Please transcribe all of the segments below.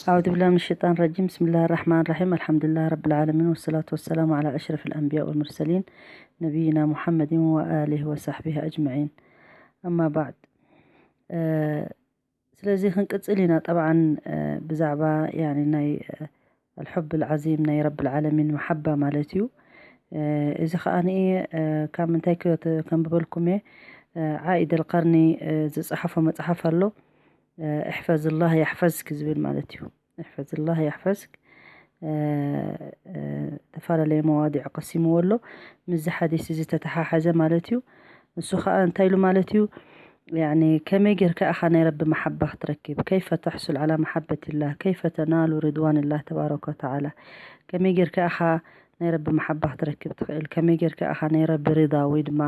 أعوذ بالله من الشيطان الرجيم. بسم الله الرحمن الرحيم. الحمد لله رب العالمين، والصلاة والسلام على أشرف الأنبياء والمرسلين، نبينا محمد وآله وصحبه أجمعين. أما بعد. ስለዚ ክንቅጽል ኢና። ጠብዓን ብዛዕባ ያኒ ናይ ኣልሑብ ኣልዓዚም ናይ ረብ ልዓለሚን መሓባ ማለት እዩ። እዚ ከኣ ካብ ምንታይ ከንብበልኩም እየ? ዓኢድ ኣልቀርኒ ዝጸሓፎ መጽሓፍ ኣሎ። እሕፈዝ ላህ ያሕፈዝክ ዝብል ማለት እዩ። እሕፈዝ ላህ ያሕፈዝክ። ዝተፈላለየ መዋዲዕ ቀሲምዎ ኣሎ። ምስዚ ሓዲስ እዚ ተተሓሓዘ ማለት እዩ። ንሱ ኸዓ እንታይ ኢሉ ማለት እዩ? ያኒ ከመይ ጌርካ ኢኻ ናይ ረቢ መሓባ ክትረክብ? ከይፈ ተሕሱል ዓላ መሓበትላህ? ከይፈ ተናሉ ሪድዋንላህ ተባረከ ወተዓላ? ከመይ ጌርካ ኢኻ ናይ ረቢ መሓባ ክትረክብ ትኽእል? ከመይ ጌርካ ኢኻ ናይ ረቢ ሪዳ ወይ ድማ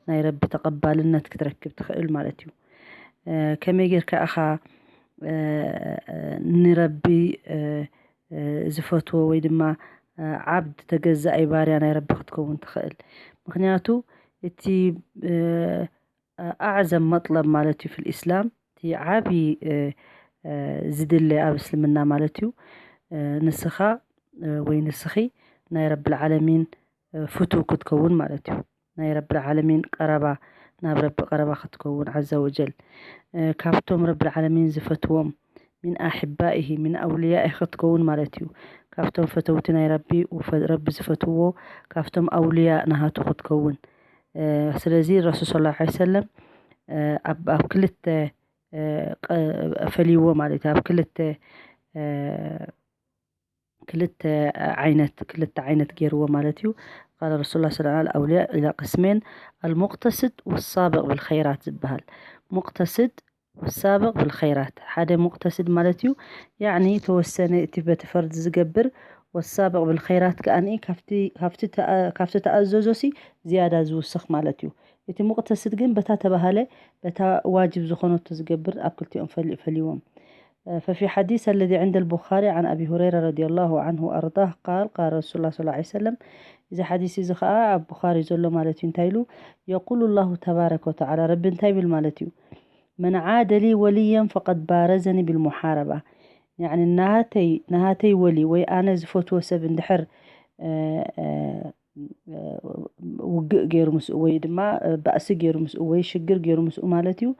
ናይ ረቢ ተቐባልነት ክትረክብ ትኽእል ማለት እዩ? ከመይ ጌርካ ኢኻ ንረቢ ዝፈትዎ ወይ ድማ ዓብድ ተገዛኢ ባርያ ናይ ረቢ ክትከውን ትኽእል? ምኽንያቱ እቲ ኣዕዘም መጥለብ ማለት እዩ ፊል ኢስላም፣ እቲ ዓብዪ ዝድለ ኣብ እስልምና ማለት እዩ። ንስኻ ወይ ንስኺ ናይ ረቢ ልዓለሚን ፍቱው ክትከውን ማለት እዩ። ናይ ረቢ ልዓለሚን ቀረባ፣ ናብ ረቢ ቀረባ ክትከውን ዓዘ ወጀል። ካብቶም ረቢ ልዓለሚን ዝፈትዎም ሚን ኣሕባኢሂ ሚን ኣውልያኢ ክትከውን ማለት እዩ። ካብቶም ፈተውቲ ናይ ረቢ፣ ረቢ ዝፈትዎ ካብቶም ኣውልያ ናሃቱ ክትከውን። ስለዚ ረሱል ሰለላሁ ዐለይሂ ወሰለም ኣብ ክልተ ፈልይዎ ማለት እዩ። ኣብ ክልተ ክልተ ዓይነት ክልተ ዓይነት ገይርዎ ማለት እዩ። ቃለ ረሱል ላ ስለ ኣውልያ ኢላ ቅስሜን ኣልሙቅተስድ ወሳብቅ ብልኸይራት ዝበሃል። ሙቅተስድ ወሳብቅ ብልኸይራት፣ ሓደ ሙቅተስድ ማለት እዩ። ያዕኒ ተወሰነ እቲ በቲ ፈርድ ዝገብር፣ ወሳብቅ ብልኸይራት ከኣ ካብቲ ተኣዘዞሲ ዝያዳ ዝውስኽ ማለት እዩ። እቲ ሙቅተስድ ግን በታ ተባሃለ በታ ዋጅብ ዝኾነቶ ዝገብር ኣብ ክልቲኦም ፈልይዎም። ففي حديث الذي عند البخاري عن أبي هريرة رضي الله عنه وأرضاه قال قال رسول الله صلى الله عليه وسلم እዚ ሓዲስ እዚ ኸዓ ኣብ ቡኻሪ ዘሎ ማለት እዩ። እንታይ ኢሉ? يقول الله تبارك وتعالى፣ ረቢ እንታይ ይብል ማለት እዩ? من عاد لي وليا فقد بارزني بالمحاربة። ያዕኒ ናሃተይ ናሃተይ ወሊ ወይ ኣነ ዝፈትዎ ሰብ እንድሕር ውግእ ገይሩ ምስኡ ወይ ድማ ባእሲ ገይሩ ምስኡ ወይ ሽግር ገይሩ ምስኡ ማለት እዩ።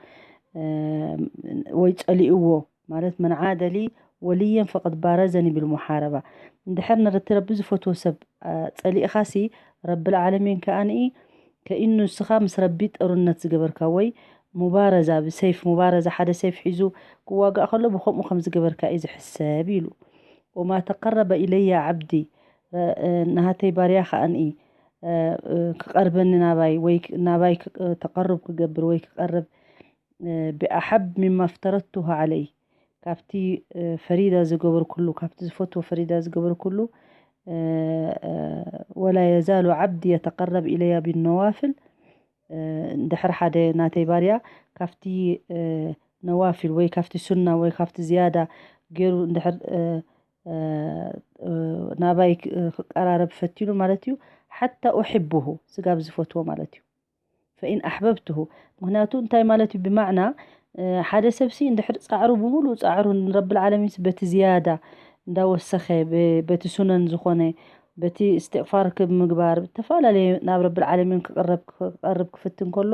ወይ ጸሊእዎ ማለት من عاد لي وليا فقد بارزني بالمحاربة። እንድሕር ነቲ ረቢ ዝፈትዎ ሰብ ጸሊእኻሲ ረቢ ልዓለሚን ከኣ ንኢ ከኢኑ ንስኻ ምስ ረቢ ጠሩነት ዝገበርካ ወይ ሙባረዛ ብሰይፍ ሙባረዛ ሓደ ሰይፍ ሒዙ ክዋጋእ ከሎ ብከምኡ ከም ዝገበርካ እዩ ዝሕሰብ ኢሉ። وما تقرب إلي عبدي ናሃተይ ባርያ ከኣ ንኢ ክቐርበኒ ናባይ ወይ ናባይ ተቐሩብ ክገብር ወይ ክቐርብ ብኣሓብ ሚማ ፍተረቱሁ ዓለይ ካብቲ ፈሪዳ ዝገበርኩሉ ካብቲ ዝፈትዎ ፈሪዳ ዝገበርኩሉ ولا يزال عبدي يتقرب إلي بالنوافل እንድሕር ሓደ ናተይ ባርያ ካብቲ ነዋፊል ወይ ካብቲ ሱና ወይ ካብቲ ዝያዳ ገይሩ እንድሕር ናባይ ክቀራረብ ፈቲኑ ማለት እዩ ሓታ ኡሕብሁ ስጋብ ዝፈትዎ ማለት እዩ ፈኢን ኣሕበብትሁ ምክንያቱ እንታይ ማለት እዩ ብማዕና ሓደ ሰብሲ እንድሕር ፃዕሩ ብምሉእ ፃዕሩ ንረቢ ልዓለሚንስ በቲ ዝያዳ እንዳወሰኸ በቲ ሱነን ዝኾነ በቲ እስትቕፋር ምግባር ብተፈላለየ ናብ ረቢ ልዓለሚን ክቕረብ ክቐርብ ክፍትን ከሎ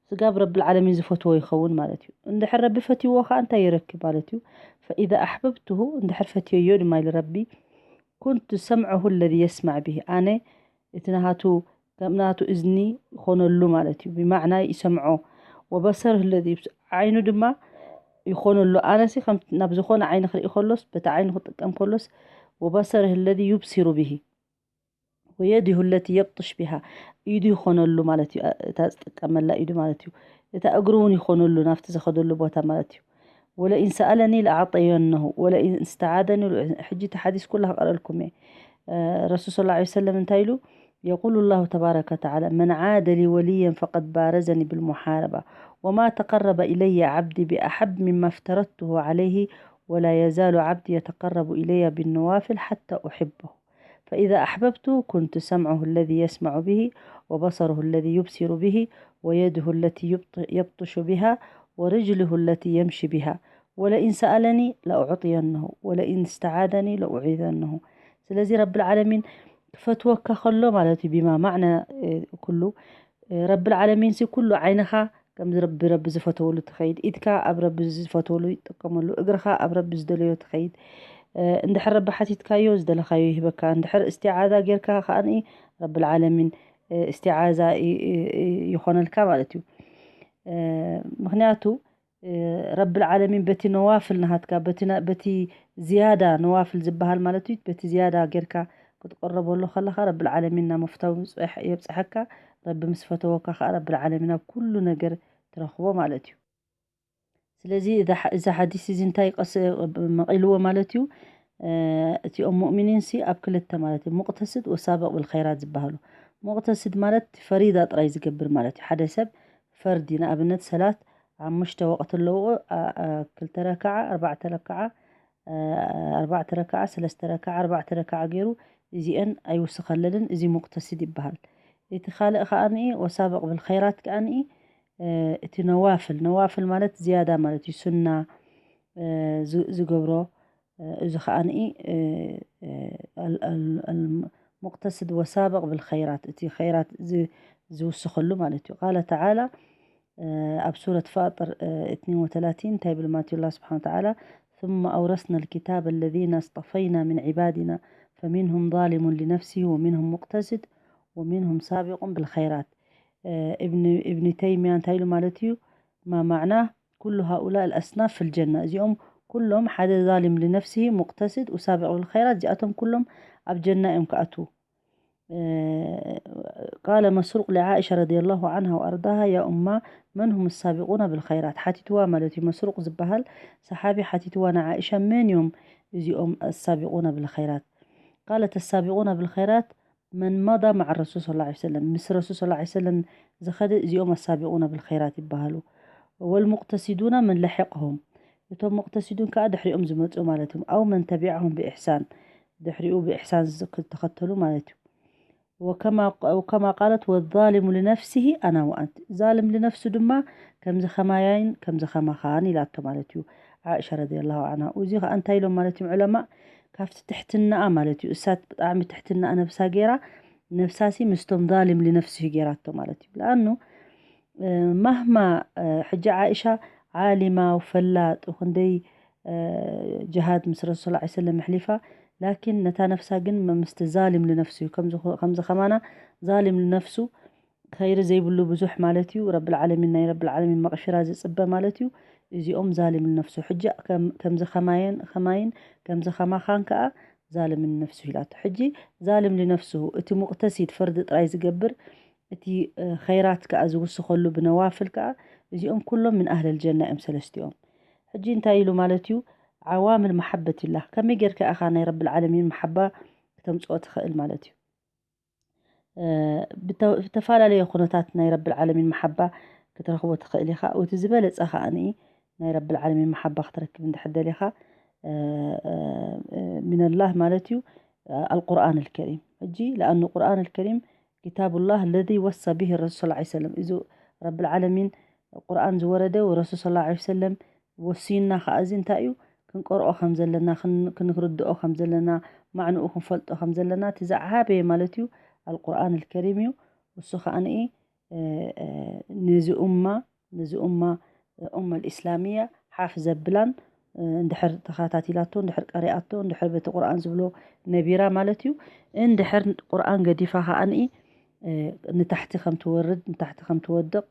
ስጋብ ረቢ ልዓለሚን ዝፈትዎ ይኸውን ማለት እዩ እንድሕር ረቢ ፈትዎ ከዓ እንታይ ይረክብ ማለት እዩ ፈኢዛ ኣሕበብትሁ እንድሕር ፈትየዮ ድማ ኢሉ ረቢ ኩንቱ ሰምዐሁ ለዚ የስማዕ ብሂ ኣነ እቲ ናሃቱ ከም ናቱ እዝኒ ይኾነሉ ማለት እዩ ብማዕና ይሰምዖ ወበሰርህ ለዚ ዓይኑ ድማ ይኾነሉ ኣነሲ ከም ናብ ዝኾነ ዓይኒ ክርኢ ከሎስ በቲ ዓይኑ ክጥቀም ከሎስ ወበሰርህ ለዚ ዩብሲሩ ብሂ ወየድሁ ለቲ የብጥሽ ቢሃ ኢዱ ይኾነሉ ማለት እዩ እታ ዝጥቀመላ ኢዱ ማለት እዩ እታ እግሩ እውን ይኾነሉ ናብቲ ዝኸደሉ ቦታ ማለት እዩ ولئن سألني لأعطينه ولئن استعاذني ሕጂ እቲ ሓዲስ ኩላ ክቐረልኩም እየ ረሱል ስለ ላ ሰለም እንታይ ኢሉ يقول الله تبارك وتعالى من عاد لي وليا فقد بارزني بالمحاربة وما تقرب إلي عبدي بأحب مما افترضته عليه ولا يزال عبدي يتقرب إلي بالنوافل حتى أحبه فإذا أحببته كنت سمعه الذي يسمع به وبصره الذي يبصر به ويده التي يبطش بها ورجله التي يمشي بها ወለኢን ሰኣለኒ ለኡዕጥየነሁ ወለኢን እስተዓዘኒ ለኡዒዘነሁ። ስለዚ ረብል ዓለሚን ክፈትወካ ከሎ ማለት እዩ፣ ቢማ ማዕና፣ እ፣ ኩሉ፣ እ፣ ረብል ዓለሚን ሲ ኩሉ ዓይንኻ ከም ረቢ፣ ረቢ ዝፈተወሉ ትኸይድ፣ ኢድካ ኣብ ረቢ ዝፈተወሉ ይጥቀመሉ፣ እግርኻ ኣብ ረቢ ዝደለዮ ትኸይድ። እ፣ እንድሕር ረቢ ሓቲትካዮ ዝደለኻዮ ይህበካ። እንድሕር እስቲዓዛ ጌርካ ከኣኒ ረብል ዓለሚን፣ እ፣ እስቲዓዛ ይ-፣ ይ-፣ ይ-፣ ይኾነልካ ማለት እዩ። እ፣ ምኽንያቱ፣ እ፣ ረብል ዓለሚን በቲ ነዋፍል ናሃትካ፣ በቲ ና-፣ በቲ ዝያዳ ነዋፍል ዝበሃል ማለት እዩ፣ በቲ ዝያዳ ጌርካ ክትቀረበሉ ከለኻ ረብል ዓለሚን ናብ መፍታዊ ምጽ-፣ የብጽሐካ። ረቢ ምስ ፈተወካ ከኣ ረብል ዓለሚን ኣብ ኩሉ ነገር ትረኽቦ ማለት እዩ። ስለዚ እዛ ሓ-፣ እዛ ሓዲስ እዚ እንታይ ቀስ-፣ መቒልዎ ማለት እዩ? እ፣ እቲኦም ሙእሚኒን ሲ ኣብ ክልተ ማለት እዩ፣ ሙቕተስድ ወሳብቕ ብልኸይራት ዝበሃሉ። ሙቕተስድ ማለት ፈሪዳ ጥራይ ዝገብር ማለት እዩ። ሓደ ሰብ ፈርዲ፣ ንኣብነት ሰላት ሓሙሽተ ወቕቲ ኣለዎ፣ ኣ-፣ ኣ-፣ ክልተ ረክዓ፣ ኣርባዕተ ረክዓ፣ እ፣ ኣርባዕተ ረክዓ፣ ሰለስተ ረክዓ፣ ኣርባዕተ ረክዓ ገይሩ እዚአን ኣይውስኸለንን፣ እዚ ሙቕተስድ ይበሃል። እቲ ካልእ ከኣ ንኢ ወሳብቕ ብልኸይራት ከኣ ንኢ፣ እ፣ እቲ ነዋፍል፣ ነዋፍል ማለት ዝያዳ ማለት እዩ፣ ሱና፣ እ፣ ዝ-፣ ዝገብሮ፣ እ፣ እዚ ከኣ ንኢ፣ እ፣ እ፣ ኣል-፣ ኣል-፣ ኣል-፣ ሙቕተስድ ወሳብቕ ብልኸይራት፣ እቲ ኸይራት ዝ-፣ ዝውስኸሉ ማለት እዩ። ቃለ ተዓላ፣ እ፣ ኣብ ሱረት ፋጥር፣ እ፣ እትኒን ወተላቲን እንታይ ይብል ማለት እዩ? ኣላህ ስብሓነ ወተዓላ፣ ثم أورثنا الكتاب الذين اصطفينا من عبادنا فمنهم ظالم لنفسه ومنهم مقتصد ومنهم سابق بالخيرات። እ፣ እብኒ፣ እብኒ ተይሚያ እንታይ ኢሉ ማለት እዩ? ما معناه كل هؤلاء الأصناف في الجنة። እዚኦም ኩሎም ሓደ ዛሊም ልነፍሲሂ፣ ሙቅተሲድ፣ ወሳቢቅ ብልኸይራት፣ እዚኣቶም ኩሎም ኣብ ጀና እዮም ክኣትዉ። እ፣ ቃለ መስሩቅ ሊዓኢሻ ረዲየላሁ ዓንሃ ወኣርዳሃ፣ ያ ኡማ መን ሁም ሳቢቁና ብልኸይራት? ሓቲትዋ ማለት እዩ። መስሩቅ ዝበሃል ሰሓቢ ሓቲትዋ ንዓኢሻ፣ መን እዮም እዚኦም ኣሳቢቁና ብልኸይራት? ቃለት ኣሳቢቁና ብልኸይራት መን መዳ መዓ ረሱል ሰለላሁ ዐለይሂ ወሰለም፣ ምስ ረሱል ሰለላሁ ዐለይሂ ወሰለም ዝኸደ፣ እዚኦም ኣሳቢቁና ብልኸይራት ይበሃሉ። ወልሙቅተሲዱና መን ለሒቅሁም፣ እቶም ሙቅተሲዱን ከኣ ድሕሪኦም ዝመጹ ማለት እዮም። ኣው መን ተቢዐሁም ብኢሕሳን፣ ድሕሪኡ ብኢሕሳን ዝተኸተሉ ማለት እዩ። ወከማ፣ ወከማ ቃለት ወዛሊሙ ልነፍሲሂ ኣና ወኣንቲ፣ ዛልም ልነፍሱ ድማ ከምዚ ኸማይን ከምዚ ኸማኻን ኢላቶ ማለት እዩ ዓኢሻ ረዲየላሁ ዓንሃ። እዚ ኸኣ እንታይ ኢሎም ማለት እዮም ዑለማ? ካብቲ ትሕትናኣ ማለት እዩ። እሳት ብጣዕሚ ትሕትናኣ ነብሳ ገይራ፣ ነብሳሲ ምስቶም ዛሊም ልነፍሲሂ ገይራቶ ማለት እዩ። ለኣኑ፣ እ፣ ማህማ፣ እ፣ ሕጂ ዓኢሻ ዓሊማ ወፈላጥ፣ ክንደይ፣ እ፣ ጅሃድ ምስ ረሱል ሰለላሁ ዐለይሂ ወሰለም ኣሕሊፋ፣ ላኪን ነታ ነፍሳ ግን ምስቲ ዛሊም ልነፍሱ እዩ። ከምዚ ኸ-፣ ከምዚ ኸማና ዛሊም ልነፍሱ ኸይሪ ዘይብሉ ብዙሕ ማለት እዩ። ረብል ዓለሚን፣ ናይ ረብል ዓለሚን መቕፊራ ዝጽበ ማለት እዩ። እዚኦም ዛሊም ልነፍሱ። ሕጂ ከም-፣ ከምዚ ኸማየን፣ ኸማይን፣ ከምዚ ኸማኻን ከኣ ዛሊም ልነፍሱ ኢላቶ። ሕጂ ዛሊም ልነፍሱ፣ እቲ ሙቅተሲድ ፈርዲ ጥራይ ዝገብር፣ እቲ፣ እ፣ ኸይራት ከኣ ዝውስኸሉ ብነዋፍል ከኣ፣ እዚኦም ኩሎም ምን ኣህለል ጀና እዮም ሰለስቲኦም። ሕጂ እንታይ ኢሉ ማለት እዩ? ዓዋምል መሓበቲላህ። ከመይ ጌርካ ኢኻ ናይ ረብል ዓለሚን መሓባ ክተምጽኦ ትኽእል ማለት እዩ? እ፣ ብተ-፣ ብተፈላለየ ኩነታት ናይ ረብል ዓለሚን መሓባ ክትረኽቦ ትኽእል ኢኻ። እቲ ዝበለጸ ከኣ ንኢ ናይ ረብል ዓለሚን መሓባ ክትረክብ እንድሕር ደሊኻ፣ እ፣ እ፣ እ፣ ሚነላህ ማለት እዩ፣ እ፣ ኣልቁርኣን ኣልከሪም። ሕጂ ለኣኑ ቁርኣን ኣልከሪም ኪታቡላህ ለዚ ወሳ ቢሂ ረሱል ሰለላሁ ዐለይሂ ወሰለም። እዚ ረብል ዓለሚን ቁርኣን ዝወረደ ወረሱል ሰለላሁ ዐለይሂ ወሰለም ወሲዩና ከኣ እዚ እንታይ እዩ? ክንቀርኦ ከም ዘለና፣ ክን-፣ ክንርድኦ ከም ዘለና፣ ማዕንኡ ክንፈልጦ ከም ዘለና፣ እቲ ዝዓበየ ማለት እዩ ኣልቁርኣን ኣልከሪም እዩ። እሱ ከኣ ንኢ፣ እ፣ እ፣ ነዚ ኡማ፣ ነዚ ኡማ፣ ኡማ ልእስላሚያ ሓፍ ዘብላን፣ እ፣ እንድሕር ተኸታቲላቶ፣ እንድሕር ቀሪኣቶ፣ እንድሕር በቲ ቁርኣን ዝብሎ ነቢራ ማለት እዩ። እንድሕር ቁርኣን ገዲፋ ከኣ ንኢ፣ እ፣ ንታሕቲ ከም ትወርድ፣ ንታሕቲ ከም ትወድቕ፣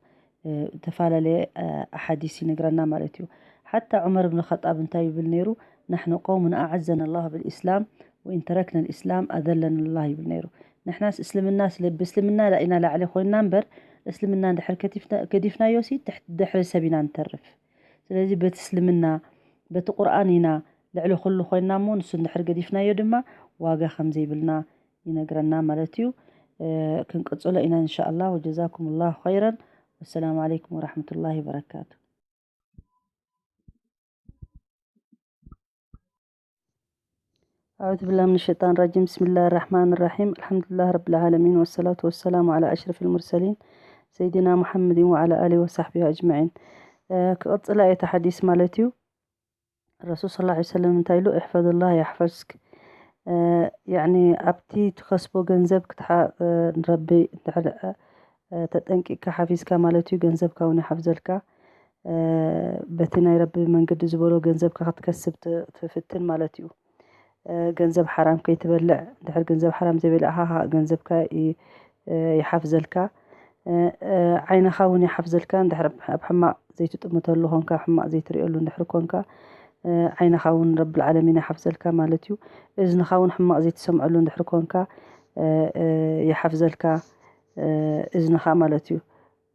እ፣ ዝተፈላለየ፣ እ፣ ኣሓዲስ ይነግረና ማለት እዩ። ሓታ ዑመር ብን ኸጣብ እንታይ ይብል ነይሩ? "ናሕኑ ቀውሙን ኣዓዘና ኣላሁ ብልእስላም ወኢን ተረክና ልእስላም ኣዘለና ኣላህ" ይብል ነይሩ። ንሕናስ እስልምና ስለ፣ ብእስልምና ኢና ላዕሊ ኮይንና እምበር፣ እስልምና እንድሕር ከቲፍና-፣ ገዲፍናዮ ሲ ትሕቲ ድሕሪ ሰብ ኢና ንተርፍ። ስለዚ በቲ እስልምና፣ በቲ ቁርኣን ኢና ልዕሊ ኩሉ ኮይንና እሞ፣ ንሱ እንድሕር ገዲፍናዮ ድማ ዋጋ ከም ዘይብልና ይነግረና ማለት እዩ። እ፣ ክንቅጽሎ ኢና እንሻኣላህ። ወጀዛኩም ላሁ ኸይረን። ወሰላሙ ዓለይኩም ወራህመቱላሂ ወበረካቱ። أعوذ بالله من الشيطان الرجيم. بسم الله الرحمن الرحيم. الحمد لله رب العالمين. والصلاة والسلام على أشرف المرسلين سيدنا محمد وعلى آله وصحبه أجمعين. እ፣ ክቕጽላ እየ እቲ ሓዲስ ማለት እዩ። ረሱል ሰለላሁ ዐለይሂ ወሰለም እንታይ ኢሉ? "እሕፈዝላህ ያሕፈዝክ." እ፣ ያዕኒ ኣብቲ ትኸስቦ ገንዘብ ክትሓ-፣ እ፣ ንረቢ እንድሕር፣ እ፣ ተጠንቂቕካ ሓፊዝካ ማለት እዩ፣ ገንዘብካ እውን ይሓፍዘልካ። እ፣ በቲ ናይ ረቢ መንገዲ ዝበሎ ገንዘብካ ክትከስብ ት-፣ ትፍትን ማለት እዩ። እ፣ ገንዘብ ሓራም ከይትበልዕ፣ እንድሕር ገንዘብ ሓራም ዘይበላዕኻ፣ ገንዘብካ ይ-፣ እ፣ ይሓፍዘልካ። እ፣ እ፣ ዓይንኻ እውን ይሓፍዘልካ፣ እንድሕር ኣብ ሕማቕ ዘይትጥምተሉ ኾንካ፣ ሕማቕ ዘይትሪኦሉ እንድሕር ኮንካ፣ እ፣ ዓይንኻ እውን ረብል ዓለሚን ይሓፍዘልካ ማለት እዩ። እዝንኻ እውን ሕማቕ ዘይትሰምዐሉ እንድሕር ኮንካ፣ እ፣ እ፣ ይሓፍዘልካ፣ እ፣ እዝንኻ ማለት እዩ።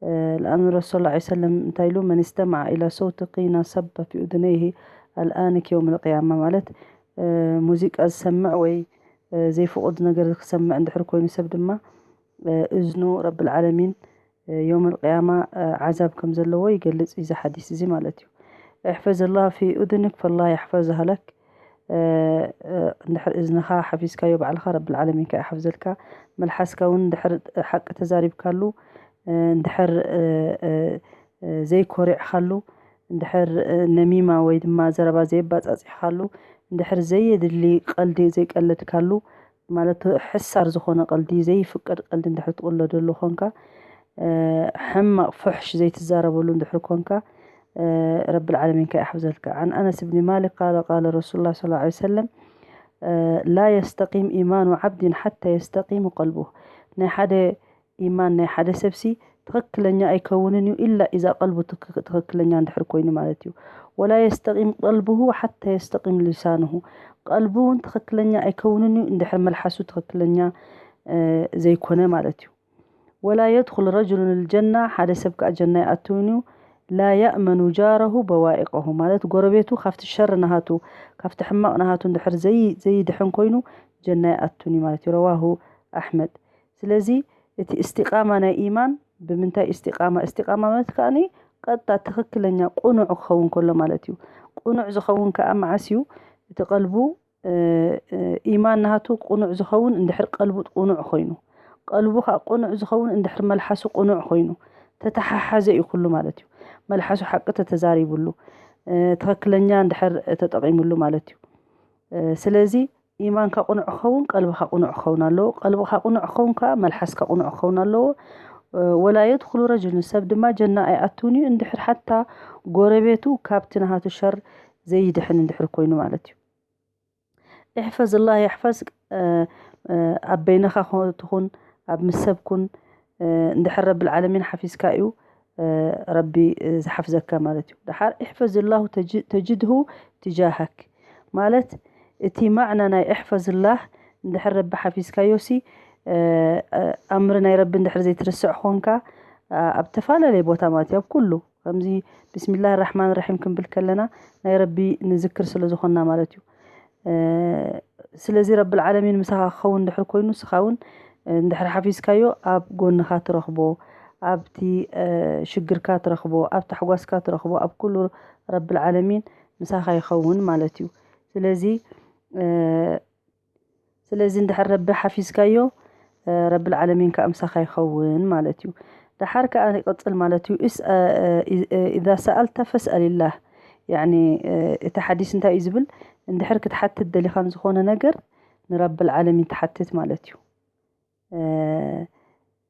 እ፣ ለኣን ረሱል ሰለላሁ ዐለይሂ ወሰለም እንታይ ኢሉ? "መን እስተመዐ ኢላ ሰውቲ ቂና ሰበ ፊ ኡዝነይሂ ኣልኣኒክ የውም ልቅያማ" ማለት፣ እ፣ ሙዚቃ ዝሰምዕ ወይ፣ እ፣ ዘይፍቑድ ነገር ክሰምዕ እንድሕር ኮይኑ ሰብ ድማ፣ እ፣ እዝኑ ረብል ዓለሚን፣ እ፣ የውም ልቅያማ፣ እ፣ ዓዛብ ከም ዘለዎ ይገልጽ እዩ እዚ ሓዲስ እዚ ማለት እዩ። "እሕፈዝ ላህ ፊ ኡዝኒክ ፈላህ የሕፈዝሃ ለክ" እ፣ እ፣ እንድሕር እዝንኻ ሓፊዝካዮ ባዕልኻ ረብል ዓለሚን ከኣ ይሓፍዘልካ። መልሓስካ እውን እንድሕር ሓቂ ተዛሪብካሉ፣ እ፣ እንድሕር፣ እ፣ እ፣ እ፣ ዘይኮሪዕካሉ፣ እንድሕር፣ እ፣ ነሚማ ወይ ድማ ዘረባ ዘየባጻጺሕካሉ፣ እንድሕር ዘየድሊ ቀልዲ ዘይቀለድካሉ፣ ማለት ሕሳር ዝኾነ ቀልዲ፣ ዘይፍቀድ ቀልዲ እንድሕር ትቕለደሉ ኮንካ፣ እ፣ ሕማቕ ፉሕሽ ዘይትዛረበሉ እንድሕር ኮንካ፣ እ፣ ረብል ዓለሚን ከኣ ይሓፍዘልካ። عن أنس بن مالك قال قال رسول الله صلى الله عليه وسلم لا يستقيم إيمان عبد حتى يستقيم قلبه። ናይ ሓደ ኢማን ናይ ሓደ ሰብሲ ትኽክለኛ ኣይከውንን እዩ ኢላ ኢዛ ቀልቡ ትክ-፣ ትኽክለኛ እንድሕር ኮይኑ ማለት እዩ። ولا يستقيم قلبه حتى يستقيم لسانه። ቀልቡ እውን ትኽክለኛ ኣይከውንን እዩ እንድሕር መልሓሱ ትኽክለኛ፣ እ፣ ዘይኮነ ማለት እዩ። ولا يدخل رجل الجنة ሓደ ሰብ ከኣ ጀና ይኣትውን እዩ። لا يأمن جاره بوائقه ማለት ጎረቤቱ ካብቲ ሸር ናሃቱ ካብቲ ሕማቕ ናሃቱ እንድሕር ዘይ-፣ ዘይድሕን ኮይኑ ጀና ይኣቱን እዩ ማለት እዩ። رواه أحمد። ስለዚ እቲ እስቲቃማ ናይ ኢማን ብምንታይ እስቲቃማ? እስቲቃማ ማለት ከኣኒ ቀጥታ ትኽክለኛ ቁኑዕ ክኸውን ከሎ ማለት እዩ። ቁኑዕ ዝኸውን ከኣ መዓስ እዩ? እቲ ቀልቡ፣ እ፣ እ፣ ኢማን ናሃቱ ቁኑዕ ዝኸውን እንድሕር ቀልቡ ቁኑዕ ኮይኑ፣ ቀልቡ ከኣ ቁኑዕ ዝኸውን እንድሕር መልሓሱ ቁኑዕ ኮይኑ፣ ተተሓሓዘ እዩ ኩሉ ማለት እዩ። መልሓሱ ሓቂ ተተዛሪብሉ፣ እ፣ ትኽክለኛ እንድሕር ተጠቒምሉ ማለት እዩ። እ፣ ስለዚ ኢማንካ ቁኑዕ ክኸውን፣ ቀልብኻ ቁኑዕ ክኸውን ኣለዎ። ቀልብኻ ቁኑዕ ክኸውን ከኣ መልሓስካ ቁኑዕ ክኸውን ኣለዎ። እ፣ ولا يدخل رجل ሰብ ድማ ጀና ኣይኣትውን እዩ እንድሕር ሓታ ጎረቤቱ ካብቲ ናሃቱ ሸር ዘይድሕን እንድሕር ኮይኑ ማለት እዩ። احفظ الله يحفظك፣ እ፣ እ፣ ኣብ በይንኻ ኮ-፣ ትኹን፣ ኣብ ምስ ሰብ ኩን፣ እ፣ እንድሕር ረብል ዓለሚን ሓፊዝካ እዩ፣ እ፣ ረቢ፣ እ፣ ዝሓፍዘካ ማለት እዩ። ደሓር احفظ الله تج-، تجده تجاهك ማለት እቲ ማዕና ናይ احفظ الله እንድሕር ረቢ ሓፊዝካዮሲ፣ እ፣ እ፣ ኣምሪ ናይ ረቢ እንድሕር ዘይትርስዕ ኾንካ፣ እ፣ ኣብ ተፈላለየ ቦታ ማለት እዩ፣ ኣብ ኩሉ ከምዚ ብስሚላህ ራሕማን ራሒም ክንብል ከለና ናይ ረቢ ንዝክር ስለ ዝኾንና ማለት እዩ። እ፣ ስለዚ ረብል ዓለሚን ምሳኻ ክኸውን እንድሕር ኮይኑ ንስኻ እውን እንድሕር ሓፊዝካዮ ኣብ ጎንኻ ትረኽቦ፣ ኣብቲ፣ እ፣ ሽግርካ ትረኽቦ፣ ኣብ ታሕጓስካ ትረኽቦ፣ ኣብ ኩሉ ረብል ዓለሚን ምሳኻ ይኸውን ማለት እዩ። ስለዚ፣ እ፣ ስለዚ እንድሕር ረቢ ሓፊዝካዮ፣ እ፣ ረብል ዓለሚን ከኣ ምሳኻ ይኸውን ማለት እዩ። ደሓር ከኣ ይቕጽል ማለት እዩ። እስ-፣ እ፣ እ፣ እ፣ إذا سألت فاسأل الله። ያዕኒ፣ እ፣ እቲ ሓዲስ እንታይ እዩ ዝብል? እንድሕር ክትሓትት ደሊኻ ንዝኾነ ነገር ንረብል ዓለሚን ትሓትት ማለት እዩ። እ፣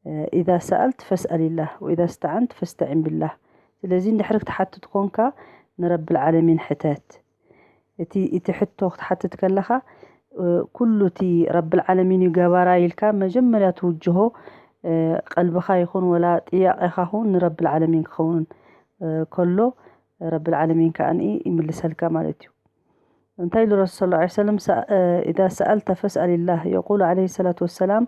እ፣ إذا سألت فاسأل الله وإذا استعنت فاستعن بالله። ስለዚ እንድሕር ክትሓትት ኮንካ ንረብል ዓለሚን ሕተት። እቲ፣ እቲ ሕቶ ክትሓትት ከለኻ፣ እ፣ ኩሉ እቲ ረብል ዓለሚን እዩ ገባራይ ኢልካ መጀመርያ ትውጅሆ፣ እ፣ ቀልብኻ ይኹን ወላ ጥያቄኻ ይኹን ንረብል ዓለሚን ክኸውን፣ እ፣ ከሎ ረብል ዓለሚን ከኣ ይምልሰልካ ማለት እዩ። እንታይ ኢሉ ረሱል ሰለላሁ ዐለይሂ ወሰለም፣ ሰ-፣ እ፣ إذا سألت فاسأل الله، يقول عليه الصلاة والسلام،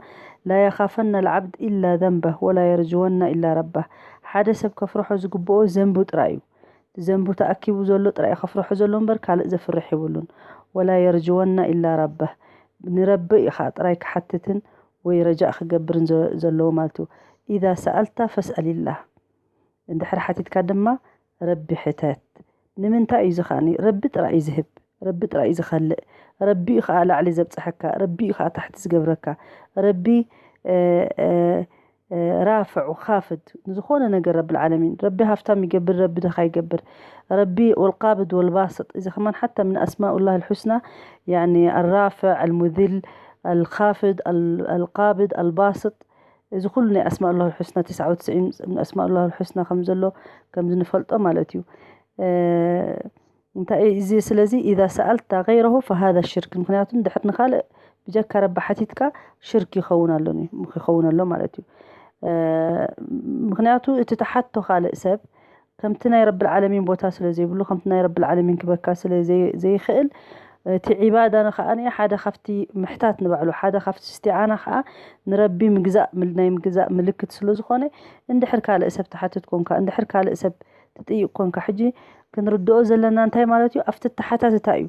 لا يخافن العبد إلا ذنبه ولا يرجون إلا ربه። ሓደ ሰብ ከፍርሖ ዝግብኦ ዘንቡ ጥራይ እዩ። ዘንቡ ተኣኪቡ ዘሎ ጥራይ ከፍርሖ ዘሎ እምበር ካልእ ዘፍርሕ የብሉን። ولا يرجون إلا ربه። ንረቢ ኢኻ ጥራይ ክሓትትን ወይ ረጃእ ክገብርን ዘ-፣ ዘለዎ ማለት እዩ። إذا سألت فاسأل الله። እንድሕር ሓቲትካ ድማ ረቢ ሕተት። ንምንታይ እዩ እዚ ከኣኒ? ረቢ ጥራይ እዩ ዝህብ፣ ረቢ ጥራይ እዩ ዝኸልእ። ረቢ እዩ ከኣ ላዕሊ ዘብጽሐካ፣ ረቢ እዩ ከኣ ታሕቲ ዝገብረካ። ረቢ፣ እ፣ እ፣ ራፍዕ ወኻፍድ ንዝኾነ ነገር ረብል ዓለሚን። ረቢ ሃፍታም ይገብር፣ ረቢ ድኻ ይገብር። ረቢ ወልቃብድ ወልባስጥ፣ እዚ ከማን ሓታ ምን ኣስማኡላህ ልሑስና፣ ያኒ ኣራፍዕ፣ ኣልሙዝል፣ ኣልኻፍድ፣ ኣል-፣ ኣልቃብድ፣ ኣልባስጥ፣ እዚ ኩሉ ናይ ኣስማኡላህ ልሑስና፣ ትስዓ ወትስዒን ኣስማኡላህ ልሑስና ከም ዘሎ ከምዚ ንፈልጦ ማለት እዩ። እንታይ እዩ እዚ? ስለዚ ኢዛ ሰኣልታ ገይረሁ ፈሃዛ ሽርክ፣ ምክንያቱ እንድሕር ንኻልእ ብጀካ ረቢ ሓቲትካ ሽርክ ይኸውን ኣሎ፣ ይኸውን ኣሎ ማለት እዩ። ምክንያቱ እቲ ተሓቶ ካልእ ሰብ ከምቲ ናይ ረብል ዓለሚን ቦታ ስለ ዘይብሉ፣ ከምቲ ናይ ረብል ዓለሚን ክበካ ስለ ዘይ-፣ ዘይኽእል፣ እቲ ዒባዳ ንኸዓ ሓደ ካብቲ ምሕታት ንባዕሉ፣ ሓደ ካብቲ እስቲዓና ኸዓ ንረቢ ምግዛእ፣ ምል-፣ ናይ ምግዛእ ምልክት ስለ ዝኾነ፣ እንድሕር ካልእ ሰብ ትሓትት ኮንካ፣ እንድሕር ካልእ ሰብ ትጥይቅ ኮንካ፣ ሕጂ ክንርድኦ ዘለና እንታይ ማለት እዩ? ኣብቲ ተሓታትታ እዩ።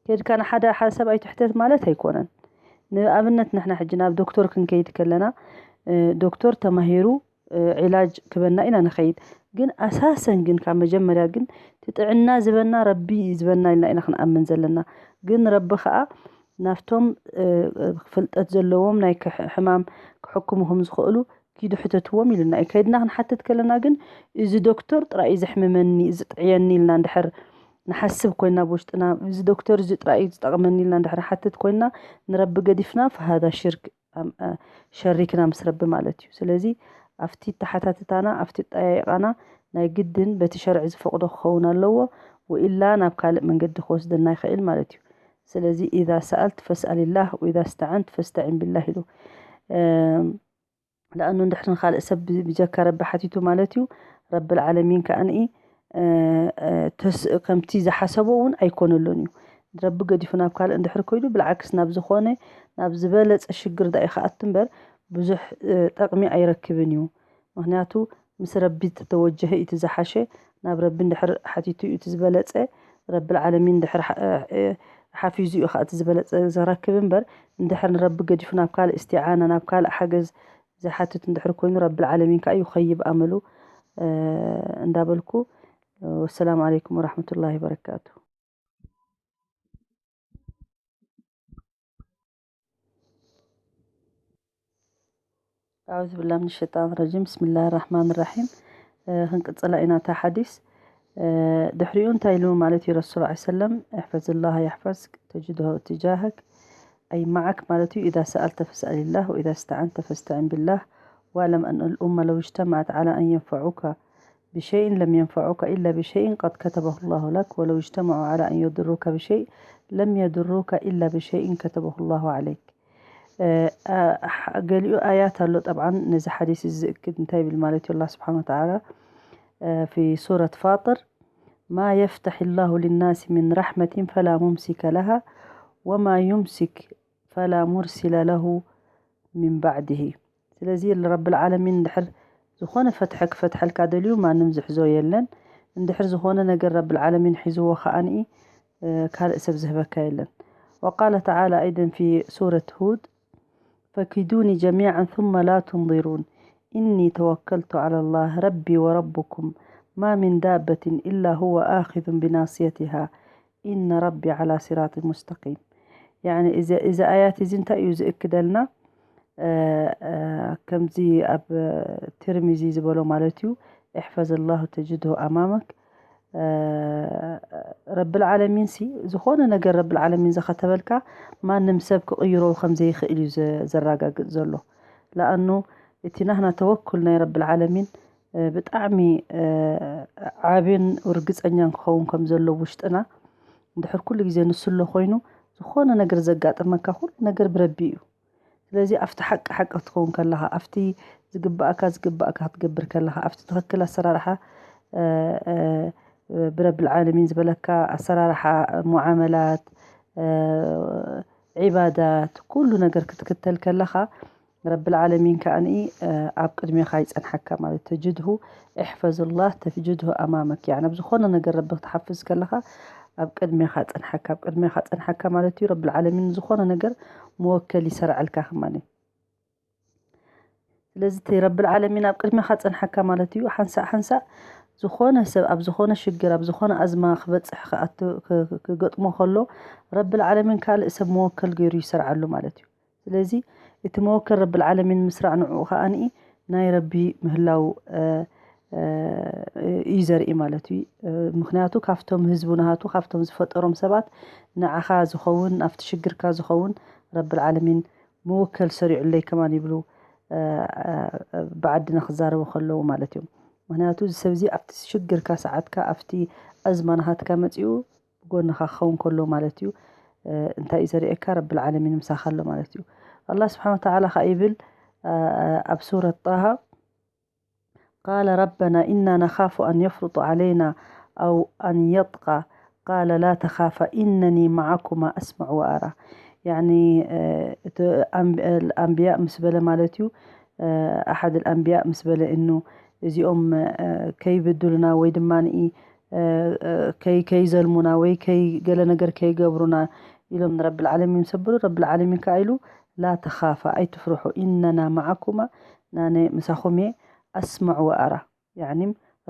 ከድካ ንሓደ ሓደ ሰብ ኣይትሕተት ማለት ኣይኮነን። ንኣብነት ንሕና ሕጂ ናብ ዶክተር ክንከይድ ከለና፣ እ፣ ዶክተር ተማሂሩ፣ እ፣ ዒላጅ ክበና ኢና ንኸይድ። ግን ኣሳሰን ግን ካብ መጀመርያ ግን እቲ ጥዕና ዝበና ረቢ ዝበና ኢልና ኢና ክንኣምን ዘለና። ግን ረቢ ኸዓ ናብቶም፣ እ፣ ፍልጠት ዘለዎም ናይ ክሕ-፣ ሕማም ክሕክሙ ከም ዝኽእሉ ኪዱ ሕተትዎም ኢሉና እዩ። ከይድና ክንሓትት ከለና ግን እዚ ዶክተር ጥራይ እዩ ዘሕምመኒ፣ እዚ ጥዕየኒ ኢልና እንድሕር ንሓስብ ኮይና ብውሽጥና፣ እዚ ዶክተር እዚ ጥራይ እዩ ዝጠቕመኒ ኢልና እንድሕር ሓትት ኮይና ንረቢ ገዲፍና፣ ፈሃዛ ሽርክ፣ ኣም-፣ አ-፣ ሸሪክና ምስ ረቢ ማለት እዩ። ስለዚ ኣብቲ ተሓታትታና፣ ኣብቲ ጠያይቃና ናይ ግድን በቲ ሸርዒ ዝፈቕዶ ክኸውን ኣለዎ፣ ወኢላ ናብ ካልእ መንገዲ ክወስደና ይኽእል ማለት እዩ። ስለዚ ኢዛ ሰኣልት ፈስኣልላህ ወኢዛ ስተዓንት ፈስተዒን ቢላህ ኢሉ። እም፣ ለኣኑ እንድሕር ንኻልእ ሰብ ብ-፣ ብጀካ ረቢ ሓቲቱ ማለት እዩ፣ ረብል ዓለሚን ከኣንኢ፣ እ፣ እ፣ ተስ-፣ ከምቲ ዝሓሰቦ እውን ኣይኮነሉን እዩ። ረቢ ገዲፉ ናብ ካልእ እንድሕር ኮይዱ፣ ብልዓክስ ናብ ዝኾነ፣ ናብ ዝበለጸ ሽግር ዳኢ ክኣቱ እምበር፣ ብዙሕ፣ እ፣ ጠቕሚ ኣይረክብን እዩ። ምኽንያቱ ምስ ረቢ ተተወጀሀ እዩ እቲ ዝሓሸ፣ ናብ ረቢ እንድሕር ሓቲቱ እዩ እቲ ዝበለጸ፣ ረብል ዓለሚን እንድሕር ሓ-፣ እ፣ እ፣ ሓፊዙ እዩ ኸኣ እቲ ዝበለጸ ዝረክብ እምበር፣ እንድሕር ንረቢ ገዲፉ ናብ ካልእ እስቲዓና፣ ናብ ካልእ ሓገዝ ዝሓትት እንድሕር ኮይኑ፣ ረብል ዓለሚን ከኣ ይኸይብ ኣመሉ፣ እ፣ እንዳበልኩ፣ ወሰላሙ ዓለይኩም ወራሕመቱላሂ ወበረካቱ። ኣዑዙ ቢላህ ምን ሸይጣን ረጂም። ብስሚላህ ራሕማን ራሒም። እ፣ ክንቅጽላ ኢና እታ ሓዲስ። እ፣ ድሕሪኡ እንታይ ኢሉ ማለት እዩ ረሱል ዐለይሂ ሰለም? እሕፈዝላህ የሕፈዝክ፣ ተጅድሁ ትጃህክ፣ ኣይ መዓክ ማለት እዩ። ኢዛ ሰኣልተ ፈስኣልላህ ወኢዛ ስተዓንተ ፈስተዒን ቢላህ፣ ወዕለም ኣን ልኡመ ለው እጅተመዐት ዐላ ኣን የንፈዑከ ብሸይን ለም የንፈዑከ ኢላ ብሸይን ቀድ ከተበሁ ላሁ ለክ፣ ወለው እጅተመዑ ዐላ ኣን የዱሩከ ብሸይ ለም የዱሩከ ኢላ ብሸይን ከተበሁ ላሁ ዐለይክ። እ፣ አ-፣ ሐ-፣ ገሊኡ ኣያት ኣሎ ጠብዓን ነዚ ሓዲስ እዚ ዝእክድ እንታይ ይብል ማለት እዩ? ኣላህ ስብሓነ ወተዓላ፣ እ፣ ፊ ሱረት ፋጥር፣ ማ የፍተሕ ላሁ ሊናሲ ሚን ረሕመቲን ፈላ ሙምሲከ ለሃ ወማ ዩምሲክ ፈላ ሙርሲለ ለሁ ሚን ባዕድሂ። ስለዚ ረብል ዓለሚን እንድሕር ዝኾነ ፈትሐ ክፈትሐልካ ደልዩ ማንም ዝሕዞ የለን። እንድሕር ዝኾነ ነገር ረብል ዓለሚን ሒዝዎ ከኣንኢ፣ እ፣ ካልእ ሰብ ዝህበካ የለን። ወቃለ ተዓላ ኣይደን ፊ ሱረት ሁድ፣ ፈኪዱኒ ጀሚዓን ثم ላ ትንظሩን ኢኒ ተወከልቱ ዐላ ላህ ረቢ ወረብኩም ማ ሚን ዳበትን ኢላ ሁወ ኣኪዙን ብናስየትሃ ኢነ ረቢ ዐላ ሲራጢን ሙስተቂም። ያኒ እዚ፣ እዚ ኣያት እዚ እንታይ እዩ ዝእክደልና? እ፣ እ፣ ከምዚ ኣብ ትርሚዚ ዝበሎ ማለት እዩ፣ እሕፈዝ ላሁ ተጅድሁ ኣማመክ። እ፣ ረብል ዓለሚን ሲ፣ ዝኾነ ነገር ረብል ዓለሚን ዝኸተበልካ ማንም ሰብ ክቕይሮ ከም ዘይኽእል እዩ ዘ-፣ ዘረጋግጽ ዘሎ። ለኣኑ እቲ ናህና ተወኩል ናይ ረብል ዓለሚን፣ እ፣ ብጣዕሚ፣ እ፣ ዓብን ርግጸኛን ክኸውን ከም ዘለዎ ውሽጥና፣ እንድሕር ኩሉ ግዜ ንሱ ኣሎ ኮይኑ፣ ዝኾነ ነገር ዘጋጥመካ ኩሉ ነገር ብረቢ እዩ። ስለዚ ኣብቲ ሓቂ ሓቂ ክትኸውን ከለኻ፣ ኣብቲ ዝግባእካ ዝግባእካ ክትገብር ከለኻ፣ ኣብቲ ትኽክል ኣሰራርሓ፣ እ፣ እ፣ ብረብል ዓለሚን ዝበለካ ኣሰራርሓ፣ ሙዓመላት፣ እ፣ ዒባዳት፣ ኩሉ ነገር ክትክተል ከለኻ፣ ረብል ዓለሚን ከኣኒ፣ እ፣ ኣብ ቅድሜኻ ይጸንሓካ ማለት እዩ። ተጅድሁ፣ እሕፈዝላህ ተጅድሁ ኣማመክ። ያኒ ኣብ ዝኾነ ነገር ረቢ ክትሓፍዝ ከለኻ ኣብ ቅድሜኻ ጸንሓካ፣ ኣብ ቅድሜኻ ጸንሓካ ማለት እዩ። ረብል ዓለሚን ዝኾነ ነገር መወከል ይሰርዐልካ ከማን እዩ። ስለዚ እቲ ረብል ዓለሚን ኣብ ቅድሜኻ ጸንሓካ ማለት እዩ። ሓንሳእ ሓንሳእ ዝኾነ ሰብ ኣብ ዝኾነ ሽግር፣ ኣብ ዝኾነ ኣዝማ ክበጽሕ ክኣቱ፣ ክ-፣ ክ-፣ ክገጥሞ ከሎ፣ ረብል ዓለሚን ካልእ ሰብ መወከል ገይሩ ይሰርዓሉ ማለት እዩ። ስለዚ እቲ መወከል ረብል ዓለሚን ምስራዕ ንዕኡ ከኣኒ ናይ ረቢ ምህላው እዩ ዘርኢ ማለት እዩ። ምክንያቱ ካብቶም ህዝቡ ናሃቱ ካብቶም ዝፈጠሮም ሰባት ንዓኻ ዝኸውን ኣብቲ ሽግርካ ዝኸውን ረብል ዓለሚን ምውከል ሰሪዑለይ ከማን ይብሉ ብዓድና ክዛረቡ ከለዉ ማለት እዮም። ምክንያቱ እዚ ሰብ እዚ ኣብቲ ሽግርካ ሰዓትካ ኣብቲ ኣዝማ ናሃትካ መፂኡ ብጎንኻ ክኸውን ከሎ ማለት እዩ። እንታይ እዩ ዘርእየካ? ረብል ዓለሚን ምሳኻ ኣሎ ማለት እዩ። ኣላህ ስብሓን ወተዓላ ከዓ ይብል ኣብ ሱረት ጣሃ ቃለ ረበና ኢና ነኻፉ ኣን የፍሩጡ ዓለይና ኣው ኣን የጥቃ ቃለ ላ ተኻፋ ኢነኒ መዓኩማ ኣስመዕ ወኣራ። ያኒ እቲ ኣንብያ ምስ በለ ማለት እዩ። ኣሓድ ኣንብያ ምስ በለ እኑ እዚኦም ከይብድሉና ወይ ድማ ከይዘልሙና ወይ ገለ ነገር ከይገብሩና ኢሎም ንረብል ዓለሚን ሰብሩ ረብል ዓለሚን ከዓ ኢሉ ላ ተኻፋ ኣይትፍርሑ ኢነና መዓኩማ ናነ ምሳኹም እየ ኣስመዕ ወኣራ። ያኒ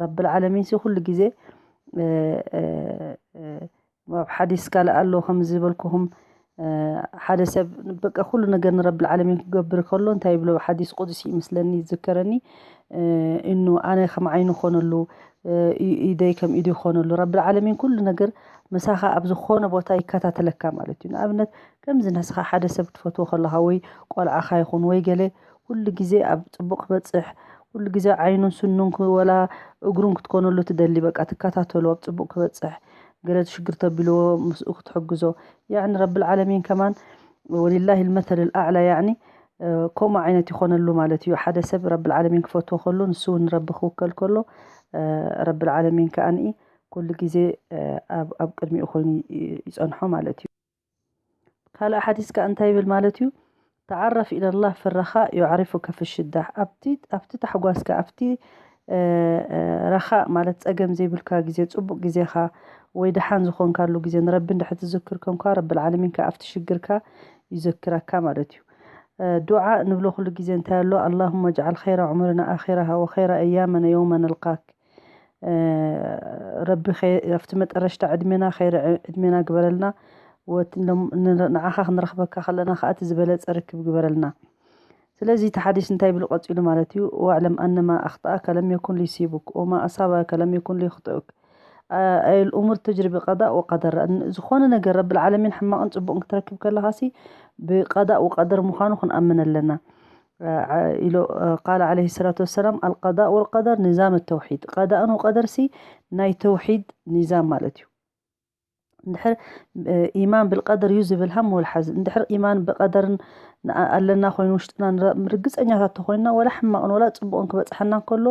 ረብል ዓለሚን ሲ ኩሉ ግዜ ኣብ ሓዲስ ካልእ ኣሎ ከም ዝበልኩኹም ሓደ ሰብ በቃ ኩሉ ነገር ንረብል ዓለሚን ክገብር ከሎ እንታይ ይብሎ ሓዲስ ቁዱሲ ይመስለኒ ይዝከረኒ እኑ ኣነ ከም ዓይኑ ኮነሉ ኢደይ ከም ኢዱ ይኾነሉ ረብል ዓለሚን ኩሉ ነገር ምሳኻ ኣብ ዝኾነ ቦታ ይከታተለካ ማለት እዩ። ንኣብነት ከምዚ ንስኻ ሓደ ሰብ ትፈትዎ ከለኻ ወይ ቆልዓኻ ይኹን ወይ ገለ ኩሉ ግዜ ኣብ ፅቡቅ ክበፅሕ ኩሉ ግዜ ዓይኑን ስኑን ወላ እግሩን ክትኮነሉ ትደሊ በቃ ትከታተሉ ኣብ ፅቡቅ ክበፅሕ ገለ ሽግር ተቢልዎ ምስኡ ክትሕግዞ ያዕኒ ረብል ዓለሚን ከማን ወሊላሂ ልመተል ልኣዕላ ያዕኒ ከምኡ ዓይነት ይኾነሉ ማለት እዩ። ሓደ ሰብ ረብል ዓለሚን ክፈትዎ ከሎ ንሱ እውን ረቢ ክውከል ከሎ ረብል ዓለሚን ከኣ ንኢ ኩሉ ግዜ ኣብ ቅድሚኡ ኮይኑ ይጸንሖ ማለት እዩ። ካልእ ሓዲስ ከኣ እንታይ ይብል ማለት እዩ? ተዓረፍ ኢለላህ ፍረኻ ዩዓሪፉከ ፍሽዳሕ ኣብቲ ኣብቲ ታሕጓስካ ኣብቲ ረኻእ ማለት ጸገም ዘይብልካ ግዜ ጽቡቅ ግዜኻ ወይ ደሓን ዝኾንካሉ ግዜ ንረቢ እንድሕር ትዝክር ኮንካ ረብል ዓለሚን ከኣ ኣብቲ ሽግርካ ይዘክረካ ማለት እዩ። ዱዓ ንብሎ ኩሉ ግዜ እንታይ ኣሎ ኣላሁመ ጅዓል ኸይረ ዑሙርና ኣኺረሃ ወኸይረ ኣያመና የውመ ነልቃክ ረቢ ኣብቲ መጠረሽታ ዕድሜና ኸይረ ዕድሜና ግበረልና ንዓኻ ክንረኽበካ ከለና ከዓ እቲ ዝበለፀ ርክብ ግበረልና። ስለዚ እቲ ሓዲስ እንታይ ይብል ቀፂሉ ማለት እዩ? ዋዕለም ኣነማ ኣኽጣኣከ ለም የኩን ሊሲቡክ ወማ ኣሳባከ ለም የኩን ሊኽጥኡክ ኣይ ልኡሙር ተጅሪ ብቀዳእ ወቀደር ዝኾነ ነገር ረብል ዓለሚን ሕማቕን ፅቡቕን ክትረክብ ከለኻ ሲ ብቀዳእ ወቀደር ምዃኑ ክንኣምን ኣለና ኢሎ ቃል ዓለይሂ ሰላቱ ወሰላም ኣልቀዳእ ወልቀደር ንዛም ተውሒድ ቀዳእን ወቀደር ሲ ናይ ተውሒድ ኒዛም ማለት እዩ። እንድሕር ኢማን ብልቀደር እዩ ዝብል ሃም ወልሓዝ እንድሕር ኢማን ብቀደርን ኣለና ኮይኑ ውሽጥና ርግፀኛታት ተኮይንና ወላ ሕማቕን ወላ ፅቡቕን ክበፅሐና ከሎ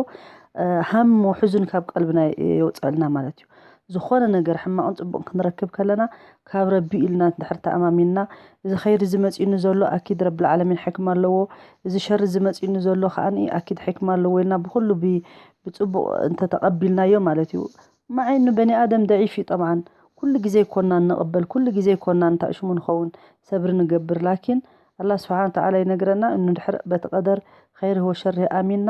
ሃም ውሕዙን ካብ ቀልብና የውፀልና ማለት እዩ። ዝኾነ ነገር ሕማቕን ፅቡቕን ክንረክብ ከለና ካብ ረቢ ኢልና እንድሕር ተኣማሚንና እዚ ኸይሪ ዝመፅኡኒ ዘሎ ኣኪድ ረብል ዓለሚን ሕክማ ኣለዎ፣ እዚ ሸሪ ዝመፅኡኒ ዘሎ ከዓ ኣኪድ ሕክማ ኣለዎ ኢልና ብኩሉ ብፅቡቕ እንተተቐቢልናዮ ማለት እዩ። ማዓይኑ በኒ ኣደም ደዒፍ እዩ ጠብዓን ኩሉ ግዜ ይኮና ንቕበል ኩሉ ግዜ ይኮና ንታእሽሙ ንኸውን ሰብሪ ንገብር ላኪን ኣላህ ስብሓን ተዓላ ይነግረና እኑ ድሕር በቲ ቀደር ኸይርህ ወሸርህ ኣሚንና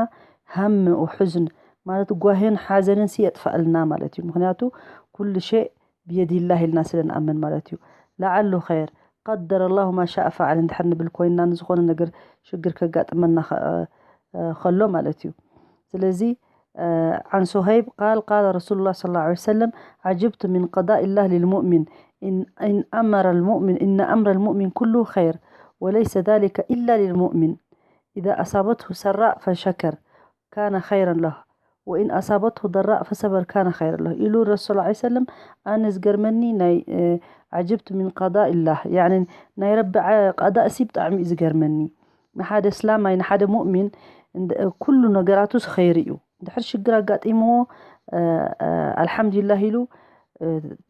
ሃም ወሑዝን ማለት ጓሄን ሓዘንን ሲ የጥፋእልና ማለት እዩ። ምክንያቱ ኩሉ ሸእ ብየዲላህ ኢልና ስለ ንኣምን ማለት እዩ። ለዓሉ ኸይር ቀደረ ላሁ ማ ሻእ ፈዓል እንድሕር ንብል ኮይንና ንዝኾነ ነገር ሽግር ከጋጥመና ከሎ ማለት እዩ። ስለዚ عن صهيب قال قال رسول الله صلى الله عليه وسلم عجبت من قضاء الله للمؤمن إن, إن أمر المؤمن إن أمر المؤمن كله خير وليس ذلك إلا للمؤمن إذا أصابته سراء فشكر كان خيرا له وإن أصابته ضراء فصبر كان خيرا له ኢሉ ረሱል ላ ሰለም ኣነ ዝገርመኒ ናይ عجبت من قضاء الله يعني ናይ ረቢ ቀዳእ ሲ ብጣዕሚ እዩ ዝገርመኒ ንሓደ እስላማይ ንሓደ ሙእሚን ኩሉ ነገራቱ ኸይር እዩ። እንድሕር ሽግር ኣጋጢምዎ ኣልሓምዱሊላህ ኢሉ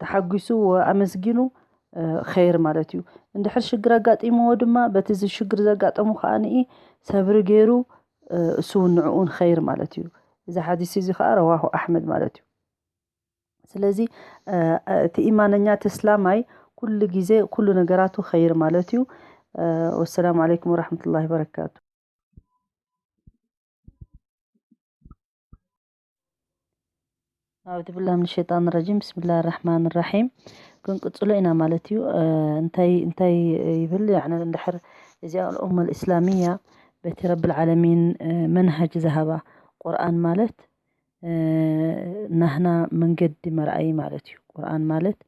ተሓጒሱ ኣመስጊኑ ኸይር ማለት እዩ። እንድሕር ሽግር ኣጋጢምዎ ድማ በቲ ሽግር ዘጋጠሙ ከዓ ንኢ ሰብሪ ገይሩ እሱ እውን ንዕኡ ንኸይር ማለት እዩ። እዚ ሓዲስ እዚ ከዓ ረዋሁ ኣሕመድ ማለት እዩ። ስለዚ እቲ ኢማነኛ እቲ እስላማይ ኩሉ ግዜ ኩሉ ነገራቱ ኸይር ማለት እዩ። ወሰላሙ ዓለይኩም ወራሕመቱላሂ ወበረካቱ። أعوذ بالله من الشيطان الرجيم بسم الله الرحمن الرحيم ክንቅፅሎ ኢና ማለት እዩ። እንታይ እንታይ ይብል ያዕኒ እንድሕር እዚኣ الأمة الإسلامية በቲ ረብል ዓለሚን መንሃጅ ዝሃባ። ቁርኣን ማለት ናህና መንገዲ መርኣይ ማለት እዩ። ቁርኣን ማለት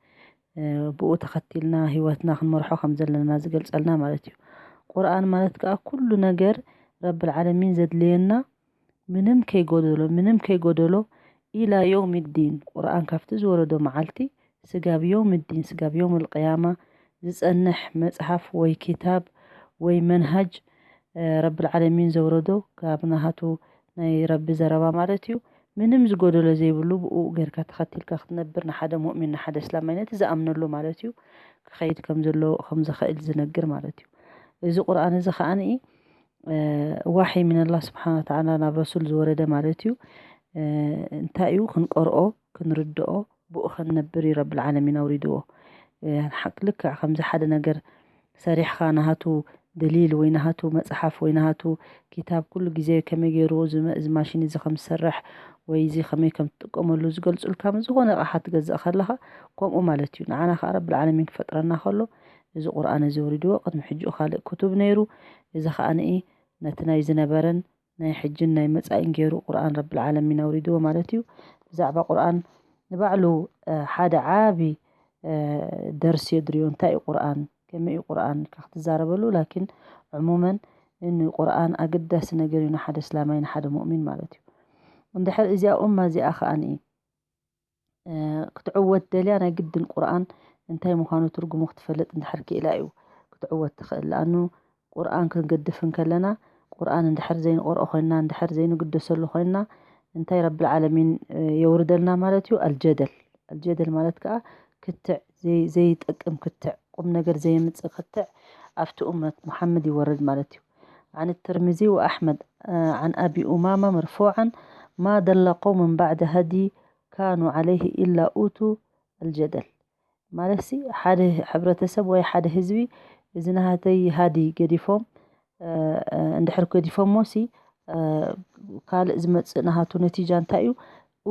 ብኡ ተኸቲልና ህይወትና ክንመርሖ ከም ዘለና ዝገልጸልና ማለት እዩ። ቁርኣን ማለት ከዓ ኩሉ ነገር ረብል ዓለሚን ዘድልየና ምንም ከይጎደሎ ምንም ከይጎደሎ ኢላ ዮውም ዲን። ቁርኣን ካብቲ ዝወረዶ መዓልቲ ስጋብ ዮውም ዲን፣ ስጋብ ዮውም ልቅያማ ዝጸንሕ መጽሓፍ ወይ ኪታብ ወይ መንሃጅ ረብል ዓለሚን ዘውረዶ ካብ ናሃቱ ናይ ረቢ ዘረባ ማለት እዩ። ምንም ዝጎደሎ ዘይብሉ ብኡ ጌርካ ተኸቲልካ ክትነብር ንሓደ ሙእሚን ንሓደ እስላማይ ነቲ ዝኣምነሉ ማለት እዩ ክኸይድ ከም ዘሎ ከም ዝኽእል ዝነግር ማለት እዩ። እዚ ቁርኣን እዚ ከዓኒ ዋሒ ሚን ኣላህ ስብሓን ወተዓላ ናብ ረሱል ዝወረደ ማለት እዩ። እንታይ እዩ ክንቀርኦ ክንርድኦ ብኡ ክንነብር እዩ ረብል ዓለሚን ኣውሪድዎ። ሓቅ ልክዕ ከምዚ ሓደ ነገር ሰሪሕኻ ናሃቱ ደሊል ወይ ናሃቱ መፅሓፍ ወይ ናሃቱ ኪታብ ኩሉ ግዜ ከመይ ገይሩ እዚ ማሽን እዚ ከም ዝሰርሕ ወይ እዚ ከመይ ከም ትጥቀመሉ ዝገልፁልካ ዝኾነ ኣቕሓ ትገዝእ ከለኻ ከምኡ ማለት እዩ። ንዓና ከዓ ረብል ዓለሚን ክፈጥረና ከሎ እዚ ቁርኣን እዚ ኣውሪድዎ። ቅድሚ ሕጂ ካልእ ክቱብ ነይሩ። እዚ ከዓ ንኢ ነቲ ናይ ዝነበረን ናይ ሕጅን ናይ መጻኢን ገይሩ ቁርኣን ረብል ዓለሚን ኣውሪድዎ ማለት እዩ። ብዛዕባ ቁርኣን ንባዕሉ ሓደ ዓቢ ደርሲ የድርዮ። እንታይ እዩ ቁርኣን? ከመይ እዩ ቁርኣን ኢልካ ክትዛረበሉ። ላኪን ዕሙመን ንቁርኣን ኣገዳሲ ነገር እዩ ንሓደ እስላማይ ንሓደ ሙእሚን ማለት እዩ። እንድሕር እዚኣ ኡማ እዚኣ ከኣ ክትዕወት ደልያ ናይ ግድን ቁርኣን እንታይ ምዃኑ ትርጉሙ ክትፈልጥ እንድሕር ክኢላ እዩ ክትዕወት ትኽእል። ለኣኑ ቁርኣን ክንገድፍ እንከለና ቁርኣን እንድሕር ዘይንቆርኦ ኮይንና እንድሕር ዘይንግደሰሉ ኮይንና እንታይ ረብል ዓለሚን የውርደልና ማለት እዩ። ኣልጀደል ኣልጀደል ማለት ከዓ ክትዕ ዘይጠቅም ክትዕ ቁም ነገር ዘየምፅእ ክትዕ ኣብቲ ኡመት ሙሓመድ ይወርድ ማለት እዩ። عن الترمذي وأحمد عن أبي أمامة مرفوعا ما ضل قوم بعد هدي كانوا عليه إلا أوتوا الجدل ማለት ሲ ሓደ ሕብረተሰብ ወይ ሓደ ህዝቢ እዚ ናሃተይ ሃዲ ገዲፎም እንድሕር ገዲፎሞ ሲ ካልእ ዝመፅእ ናሃቱ ነቲጃ እንታይ እዩ?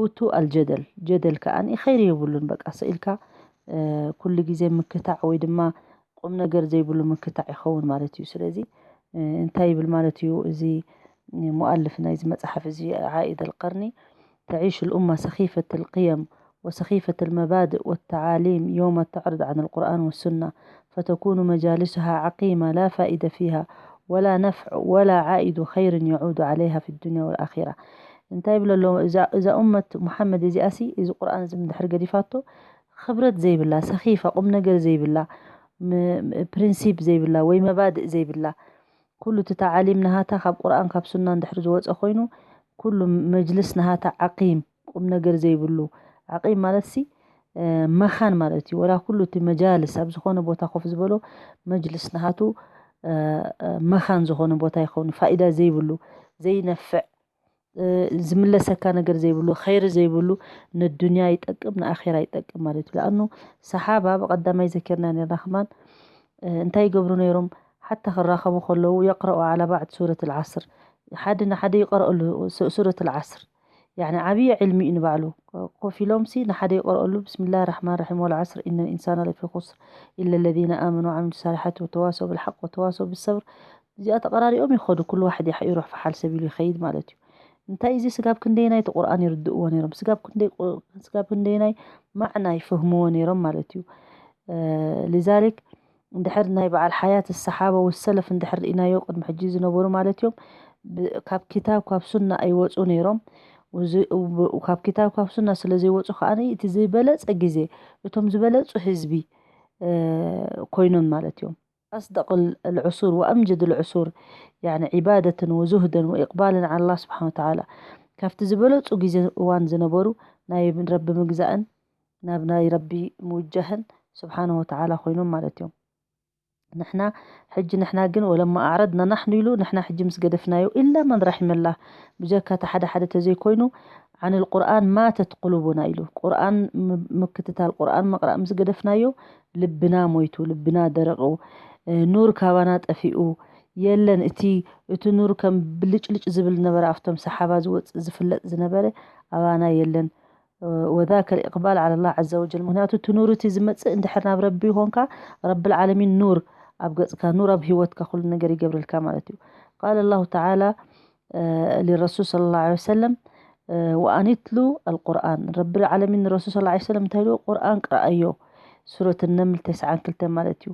ኡቱ ኣልጀደል ጀደል ከዓ ኸይሪ የብሉን። በቃ ስኢልካ ኩሉ ግዜ ምክታዕ ወይ ድማ ቁም ነገር ዘይብሉ ምክታዕ ይኸውን ማለት እዩ። ስለዚ እንታይ ይብል ማለት እዩ እዚ ሙኣልፍ ናይዚ መፅሓፍ እዚ ዓኢድ ኣልቀርኒ تعيش الأمة سخيفة القيم وسخيفة المبادئ والتعاليم يوم تعرض عن القرآن والسنة فتكون مجالسها عقيمة لا فائدة فيها ولا نفع ولا عائد خير يعود عليها في الدنيا والآخرة። እንታይ ይብል ኣሎ እዛ ኡመት ሙሓመድ እዚኣ ሲ እዚ ቁርኣን እዚ ምድሕር ገዲፋቶ ክብረት ዘይብላ ሰኺፋ ቁም ነገር ዘይብላ ፕሪንሲፕ ዘይብላ ወይ መባድእ ዘይብላ ኩሉ እቲ ተዓሊም ናሃታ ካብ ቁርኣን ካብ ሱና እንድሕር ዝወፀ ኮይኑ ኩሉ መጅልስ ናሃታ ዓቂም ቁም ነገር ዘይብሉ ዓቂም ማለት ሲ መኻን ማለት እዩ። ወላ ኩሉ እቲ መጃልስ ኣብ ዝኾነ ቦታ ኮፍ ዝበሎ መጅልስ ናሃቱ መኻን ዝኾነ ቦታ ይኸውን ፋኢዳ ዘይብሉ ዘይነፍዕ ዝምለሰካ ነገር ዘይብሉ ኸይሪ ዘይብሉ ንዱንያ ይጠቅም ንኣኼራ ይጠቅም ማለት እዩ። ለኣኑ ሰሓባ ብቐዳማይ ዘኪርና ነርና ከማን እንታይ ይገብሩ ነይሮም ሓታ ክራኸቡ ከለዉ يقرأوا على بعض سورة العصر ሓደ ንሓደ ይቀርአሉ ሱረት العصر يعني ዓብዪ ዕልሚ እዩ ንባዕሉ ኮፍ ኢሎም ሲ ንሓደ ይቀርአሉ بسم الله الرحمن الرحيم والعصر إن الإنسان لفي خسر إلا الذين آمنوا وعملوا الصالحات وتواصوا بالحق وتواصوا بالصبر እዚኣ ተቐራሪኦም ይኸዱ ኩሉ ዋሕድ ይሓ ይሩሕ ፈሓል ሰብ ኢሉ ይኸይድ ማለት እዩ። እንታይ እዚ ስጋብ ክንደየናይ እቲ ቁርኣን ይርድእዎ ነይሮም ስጋብ ክንደይ ስጋብ ክንደየናይ ማዕና ይፈህምዎ ነይሮም ማለት እዩ። لذلك እንድሕር ናይ በዓል ሓያት ሰሓባ ወሰለፍ እንድሕር ርኢናዮ ቅድሚ ሕጂ ዝነበሩ ማለት እዮም ካብ ኪታብ ካብ ሱና ኣይወፁ ነይሮም። ካብ ኪታብ ካብ ሱና ስለ ዘይወፁ ከዓ እቲ ዝበለፀ ግዜ እቶም ዝበለፁ ህዝቢ ኮይኖም ማለት እዮም። أصدق العصور وأمجد العصور يعني عبادة وزهدا وإقبالا على الله سبحانه وتعالى ካብቲ ዝበለፁ ግዜ እዋን ዝነበሩ ናይ ረቢ ምግዛእን ናብ ናይ ረቢ ምውጃህን ስብሓንሁ ወተዓላ ኮይኖም ማለት እዮም። ንሕና ሕጂ ንሕና ግን ولما أعرضنا نحن ኢሉ ንሕና ሕጂ ምስ ገደፍናዮ إلا من رحم الله ብጀካ እቲ ሓደ ሓደ ተዘይኮይኑ عن القرآن ماتت قلوبنا ኢሉ ቁርኣን ምክትታል ቁርኣን ምቕራእ ምስ ገደፍናዮ ልብና ሞይቱ ልብና ደረቑ ኑር ካባና ጠፊኡ የለን እቲ እቲ ኑር ከም ብልጭልጭ ዝብል ነበረ ኣብቶም ሰሓባ ዝወፅእ ዝፍለጥ ዝነበረ ኣባና የለን وذاك الإقبال على الله عز وجل ምክንያቱ እቲ ኑር እቲ ዝመፅእ እንድሕር ናብ ረቢ ይኾንካ ረብል ዓለሚን ኑር ኣብ ገፅካ ኑር ኣብ ህይወትካ ኩሉ ነገር ይገብረልካ ማለት እዩ قال الله تعالى للرسول صلى الله عليه وسلم وأن اتلو القرآن. ረቢ ዓለሚን ንረሱል صلى الله عليه وسلم እንታይ ኢሉ? ቁርኣን ቅረኣዮ። ሱረት ነምል ተስዓን ክልተን ማለት እዩ።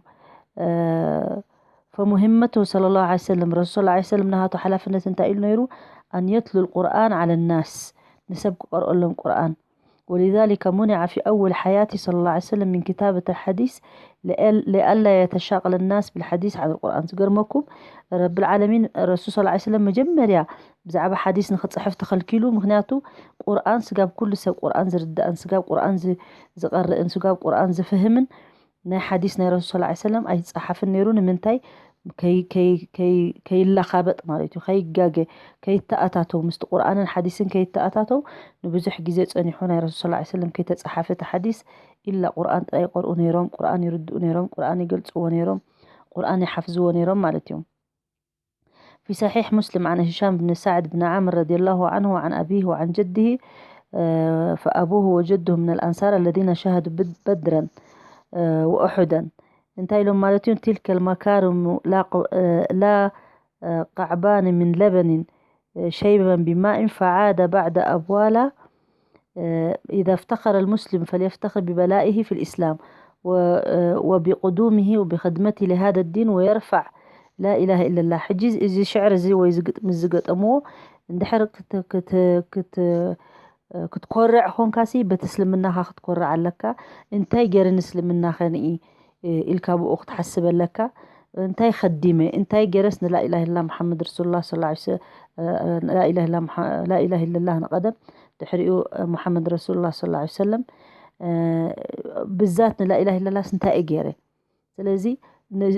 فمهمته صلى الله عليه وسلم ረሱል صلى الله عليه وسلم ናሃቱ ሓላፍነት እንታይ ኢሉ ነይሩ? أن يتلو القرآن على الناس ንሰብ ክቀርኦሎም ቁርኣን ولذلك منع في أول حياته صلى الله عليه وسلم من كتابة الحديث لئلا يتشاغل الناس بالحديث عن القرآن ዝገርመኩም ረብል ዓለሚን ረሱል صلى الله عليه وسلم መጀመርያ ብዛዕባ ሓዲስ ንክፅሕፍ ተኸልኪሉ ምክንያቱ ቁርኣን ስጋብ ኩሉ ሰብ ቁርኣን ዝርዳእን ስጋብ ቁርኣን ዝቐርእን ስጋብ ቁርኣን ዝፍህምን ናይ ሓዲስ ናይ ረሱል صلى الله عليه وسلم ኣይፀሓፍን ነይሩ ንምንታይ ከይላኻበጥ ማለት እዩ ከይጋገ ከይተኣታተው ምስቲ ቁርኣንን ሓዲስን ከይተኣታተው ንብዙሕ ግዜ ፀኒሑ ናይ ረሱል صلى الله عليه وسلم ከይተፀሓፈ እቲ ሓዲስ ኢላ ቁርኣን ጥራይ ይቀርኡ ነይሮም ቁርኣን ይርድኡ ነይሮም ቁርኣን ይገልፅዎ ነይሮም ቁርኣን ይሓፍዝዎ ነይሮም ማለት እዩ في صحيح مسلم عن هشام بن سعد بن عامر رضي الله عنه وعن أبيه وعن جده فأبوه وجده من الأنصار الذين شهدوا بدرا وأحدا እንታይ ኢሎም ማለት እዩ تلك المكارم لا قعبان من لبن شيبا بماء فعاد بعد أبوالا إذا افتخر المسلم فليفتخر ببلائه في الإسلام وبقدومه وبخدمته لهذا الدين ويرفع لا إله إلا الله ሕጂ እዚ ሽዕር እዚ ወይ እዚ ግጥሚ ዝገጠምዎ እንድሕር ክትኮርዕ ኾንካሲ በቲ እስልምናኻ ክትኮርዕ ኣለካ እንታይ ገይረ ንእስልምና ኸንኢ ኢልካ ብኡ ክትሓስብ ኣለካ እንታይ ኸዲመ እንታይ ገይረስ ንላኢላህ ኢላ መሓመድ ረሱሉላ ላኢላህ ኢላላህ ንቐደም ድሕሪኡ መሓመድ ረሱሉላ ላ ሰለም ብዛት ንላኢላህ ኢላላስ እንታይ እዩ ገይረ ስለዚ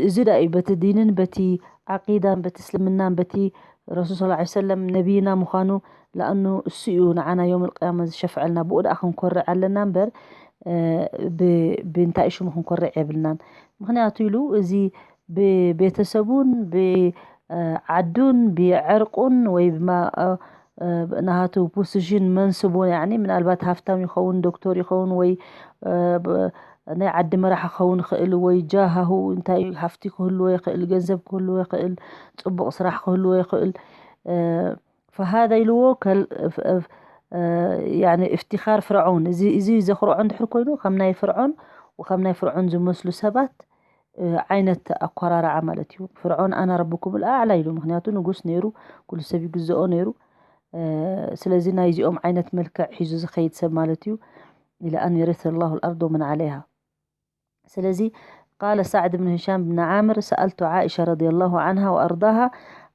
እዚ ዳ እዩ በቲ ዲንን በቲ ዓቂዳን በቲ እስልምናን በቲ ረሱል ስ ሰለም ነቢይና ምዃኑ ለኣኑ እሱ እዩ ንዓና ዮም ልቅያማ ዝሸፍዐልና ብኡ ደኣ ክንኮርዕ ኣለና እምበር ብእንታይ ሽሙ ክንኮርዕ የብልናን ምክንያቱ ኢሉ እዚ ብቤተሰቡን ብዓዱን ብዕርቁን ወይ ናሃቱ ፖሲሽን መንስቡ ምናልባት ሃፍታም ይኸውን ዶክተር ይኸውን ወይ ናይ ዓዲ መራሕ ክኸውን ይኽእል ወይ ጃሃሁ እንታይ ሃፍቲ ክህልዎ ይኽእል ገንዘብ ክህልዎ ይኽእል ፅቡቕ ስራሕ ክህልዎ ይኽእል ፈሃዳ ኢልዎ እፍትኻር ፍርዖን እዚ ዘኽርዖ እንድሕር ኮይኑ ከም ናይ ፍርዖን ወከም ናይ ፍርዖን ዝመስሉ ሰባት ዓይነት ኣኮራርዓ ማለት እዩ ፍርዖን ኣና ረብኩም ኣዕላ ኢሉ ምክንያቱ ንጉስ ነይሩ ኩሉ ሰብ ይግዝኦ ነይሩ ስለዚ ናይዚኦም ዓይነት መልክዕ ሒዙ ዝኸይድ ሰብ ማለት እዩ إلى أن يرث الله الأرض ومن عليها ስለዚ قال سعد بن هشام بن عامر سألت عائشة رضي الله عنها وأرضاها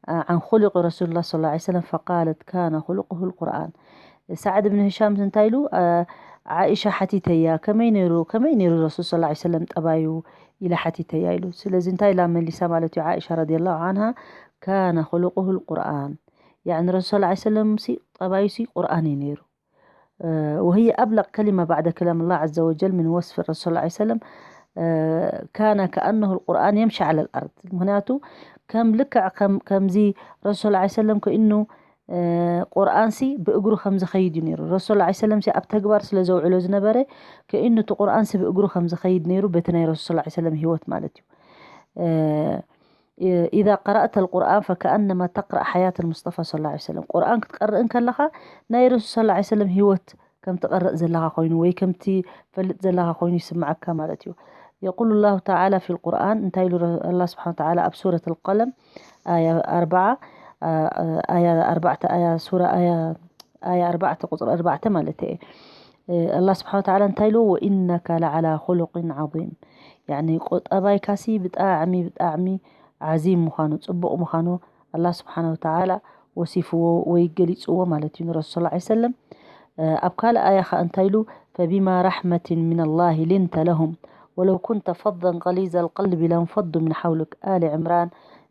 عن خلق رسول الله صلى الله عليه وسلم فقالت كان خلقه القرآن ሳዕድ ብን ህሻም እንታይ ኢሉ ዓኢሻ ሓቲተያ ከመይ ነይሩ ከመይ ነይሩ ረሱል ስ ሰለም ጠባዩ ኢላ ሓቲተያ ኢሉ ስለዚ እንታይ ኢላ መሊሳ ማለት እዩ ዓኢሻ ረዲየላሁ ዓንሃ ካነ ክሉቁሁ ልቁርኣን ያዕኒ ረሱል ስ ሰለም ጠባዩ ሲ ቁርኣን እዩ ነይሩ وهي أبلغ كلمة بعد كلام الله عز وجل من وصف الرسول صلى الله عليه وسلم كان كأنه القرآن يمشي على الأرض ምክንያቱ ከም ልክዕ ከምዚ ረሱል ስ ሰለም ከእኑ ቁርኣንሲ ብእግሩ ከም ዝኸይድ እዩ ነይሩ ረሱል ላ ሰለም ኣብ ተግባር ስለ ዘውዕሎ ዝነበረ ከእኑ እቲ ቁርኣንሲ ብእግሩ ከም ዝኸይድ ነይሩ በቲ ናይ ረሱል ስ ሰለም ህይወት ማለት እዩ إذا قرأت القرآن فكأنما تقرأ حياة المصطفى صلى الله عليه وسلم ቁርኣን ክትቀርእ እንከለኻ ናይ ረሱል ስ ሰለም ህይወት ከም ትቐርእ ዘለኻ ኮይኑ ወይ ከም ትፈልጥ ዘለኻ ኮይኑ ይስምዓካ ማለት እዩ يقول الله تعالى في القرآن እንታይ ኢሉ الله سبحانه وتعالى ኣብ سورة القلم آية أربعة آية أربعة آية سورة آية آية أربعة ቁፅሪ أربعة ማለት እየ الله سبحانه وتعالى እንታይ ኢሉ وإنك لعلى خلق عظيم يعني ጠባይካሲ ብጣዕሚ ብጣዕሚ ዓዚም ምዃኑ ፅቡቕ ምዃኑ الله سبحانه وتعالى ወሲፍዎ ወይ ገሊፅዎ ማለት እዩ ንረሱል ስ ሰለም ኣብ ካልእ ኣያ ኸዓ እንታይ ኢሉ فبما رحمة من الله لنت لهم ولو كنت فظا غليظ القلب لانفضوا من حولك آل عمران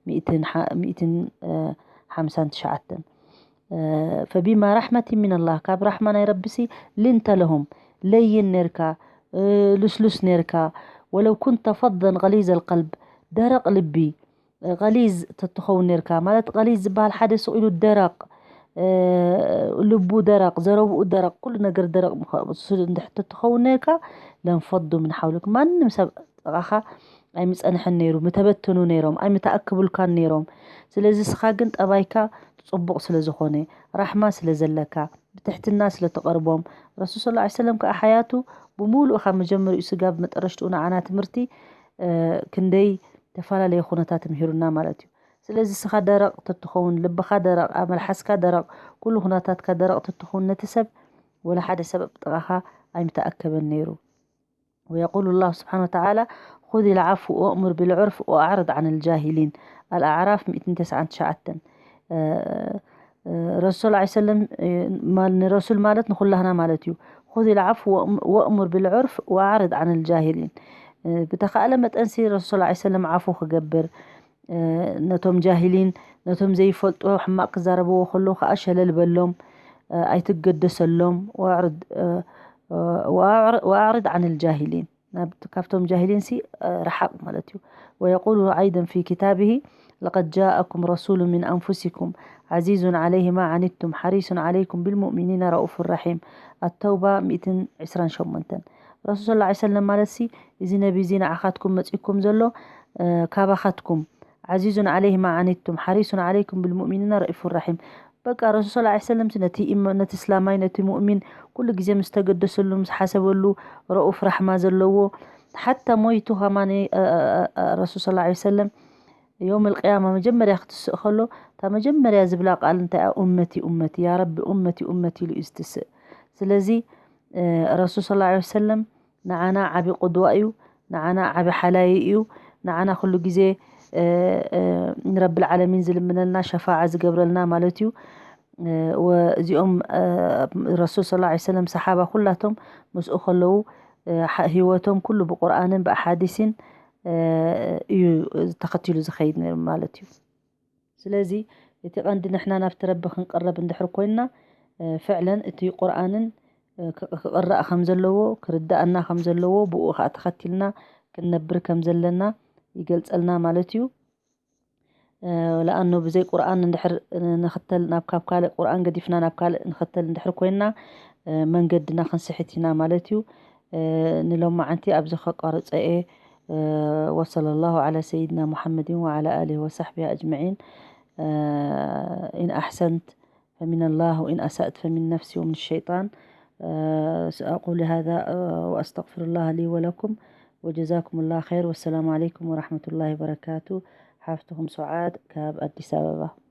ሚእትን ሓምሳን ትሽዓተን فبما رحمة من الله ካብ ራሕማ ናይ ረቢሲ لنت لهم ለይን ነርካ ልስሉስ ነርካ ولو كنت فظا غليظ القلب ደረቕ ልቢ غليظ ተትኸውን ነርካ ማለት غليظ ዝበሃል ሓደ ስቕ ኢሉ ደረቕ ልቡ ደረቕ ዘረብኡ ደረቕ ኩሉ ነገር ደረቕ ተትኸውን ነርካ لانفضوا من حولك ማንም ሰብ ጥቓኻ ኣይምጸንሐን ነይሩ፣ ምተበተኑ ነይሮም፣ ኣይምተኣከቡልካን ነይሮም። ስለዚ እስኻ ግን ጠባይካ ጽቡቕ ስለ ዝኾነ፣ ራሕማ ስለ ዘለካ፣ ብትሕትና ስለ ትቐርቦም፣ ረሱል ሰለላሁ ዐለይሂ ወሰለም ከኣ ሓያቱ ብምሉእ ካብ መጀመሪኡ ስጋብ መጠረሽትኡ ንዓና ትምህርቲ፣ እ፣ ክንደይ ተፈላለየ ኩነታት ምሂሩና ማለት እዩ። ስለዚ እስኻ ደረቕ ተትኸውን፣ ልብኻ ደረቕ፣ መልሓስካ ደረቕ፣ ኩሉ ኩነታትካ ደረቕ ተትኸውን፣ ነቲ ሰብ ወላ ሓደ ሰብ ኣብ ጥቓኻ ኣይምተኣከበን ነይሩ። ويقول الله سبحانه وتعالى: خذ العفو وأمر بالعرف وأعرض عن الجاهلين. الأعراف ሚእትን ተስዓን ትሽዓተን። እ፣ እ፣ ረሱል ሰለላሁ ዐለይሂ ወሰለም፣ እ፣ ማል-፣ ንረሱል ማለት ንኹላህና ማለት እዩ። خذ العفو وأم-، وأمر بالعرف وأعرض عن الجاهلين. እ፣ ብተኻእለ መጠንሲ ረሱል ሰለላሁ ዐለይሂ ወሰለም ዓፉ ክገብር፣ እ፣ ነቶም ጃሂሊን፣ ነቶም ዘይፈልጡ ሕማቕ ክዛረብዎ ከለዉ ከኣ ሸለል በሎም፣ እ፣ ኣይትገደሰሎም። ወኣዕርድ፣ እ፣ እ፣ ወኣዕር-፣ ወኣዕርድ ዓን ልጃሂሊን። ናብ-፣ ካብቶም ጃሂሊን ሲ፣ እ፣ ረሓቕ ማለት እዩ። ويقول أيضا في كتابه: لقد جاءكم رسول من أنفسكم عزيز عليه ما عنتم حريص عليكم بالمؤمنين رءوف رحيم. ኣተውባ ሚእትን ዕስራን ሸሞንተን። ረሱል ሰለላሁ ዐለይሂ ወሰለም ማለት ሲ፣ እዚ ነቢ እዚ ንዓኻትኩም መጺእኩም ዘሎ፣ እ፣ ካባኻትኩም፣ عزيز عليه ما عنتم حريص عليكم بالمؤمنين رءوف رحيم። በቃ ረሱል ሰለላሁ ዐለይሂ ወሰለም ነቲ ኢማ-፣ ነቲ እስላማይ፣ ነቲ ሙእሚን ኩሉ ግዜ ምስ ተገደሰሉ፣ ምስ ሓሰበሉ፣ ረኡፍ ራሕማ ዘለዎ፣ ሓታ ሞይቱ ከማን፣ እ፣ እ፣ እ፣ እ፣ ረሱል ሰለላሁ ዐለይሂ ወሰለም የውም ኣልቅያማ መጀመርያ ክትስእ ከሎ፣ እታ መጀመርያ ዝብላ ቃል እንታይ እያ? ኡመቲ፣ ኡመቲ፣ ያ ረቢ፣ ኡመቲ፣ ኡመቲ ኢሉ እዩ ዝትስእ። ስለዚ፣ እ፣ ረሱል ሰለላሁ ዐለይሂ ወሰለም ንዓና ዓቢ ቁድዋ እዩ፣ ንዓና ዓቢ ሓላይ እዩ፣ ንዓና ኩሉ ግዜ፣ እ፣ እ፣ ንረብል ዓለሚን ዝልምነልና፣ ሸፋዓ ዝገብረልና ማለት እዩ። እ፣ ወ-፣ እዚኦም፣ እ፣ ረሱል ሰለላሁ ዐለይሂ ወሰለም ሰሓባ ኩላቶም ምስኡ ከለዉ፣ እ፣ ሓ-፣ ህይወቶም ኩሉ ብቁርኣንን ብኣሓዲስን፣ እ፣ እዩ ተኸቲሉ ዝኸይድ ነይሩ ማለት እዩ። ስለዚ እቲ ቀንዲ ንሕና ናብቲ ረቢ ክንቅረብ እንድሕር ኮይንና፣ እ፣ ፍዕለን እቲ ቁርኣንን፣ እ፣ ክ-፣ ክቕራእ ከም ዘለዎ፣ ክርዳኣና ከም ዘለዎ፣ ብኡ ኸኣ ተኸቲልና ክንነብር ከም ዘለና ይገልጸልና ማለት እዩ። እ፣ ለኣኑ ብዘይ ቁርኣን እንድሕር ንኽተል፣ ናብ፣ ካብ ካልእ ቁርኣን ገዲፍና ናብ ካልእ ንኽተል እንድሕር ኮይንና፣ እ፣ መንገድና ክንስሕት ኢና ማለት እዩ። እ፣ ንሎማዓንቲ ኣብዚ ከቋርጸ እየ። እ፣ وصلى الله على سيدنا محمد وعلى آله وصحبه أجمعين. እ፣ إن أحسنت فمن الله، وإن أسأت فمن نفسي ومن الشيطان. እ፣ سأقول هذا، እ፣ وأستغفر الله لي ولكم، وجزاكم الله خير، والسلام عليكم ورحمة الله وبركاته. ሓፍትኹም ሱዓድ ካብ ኣዲስ ኣበባ።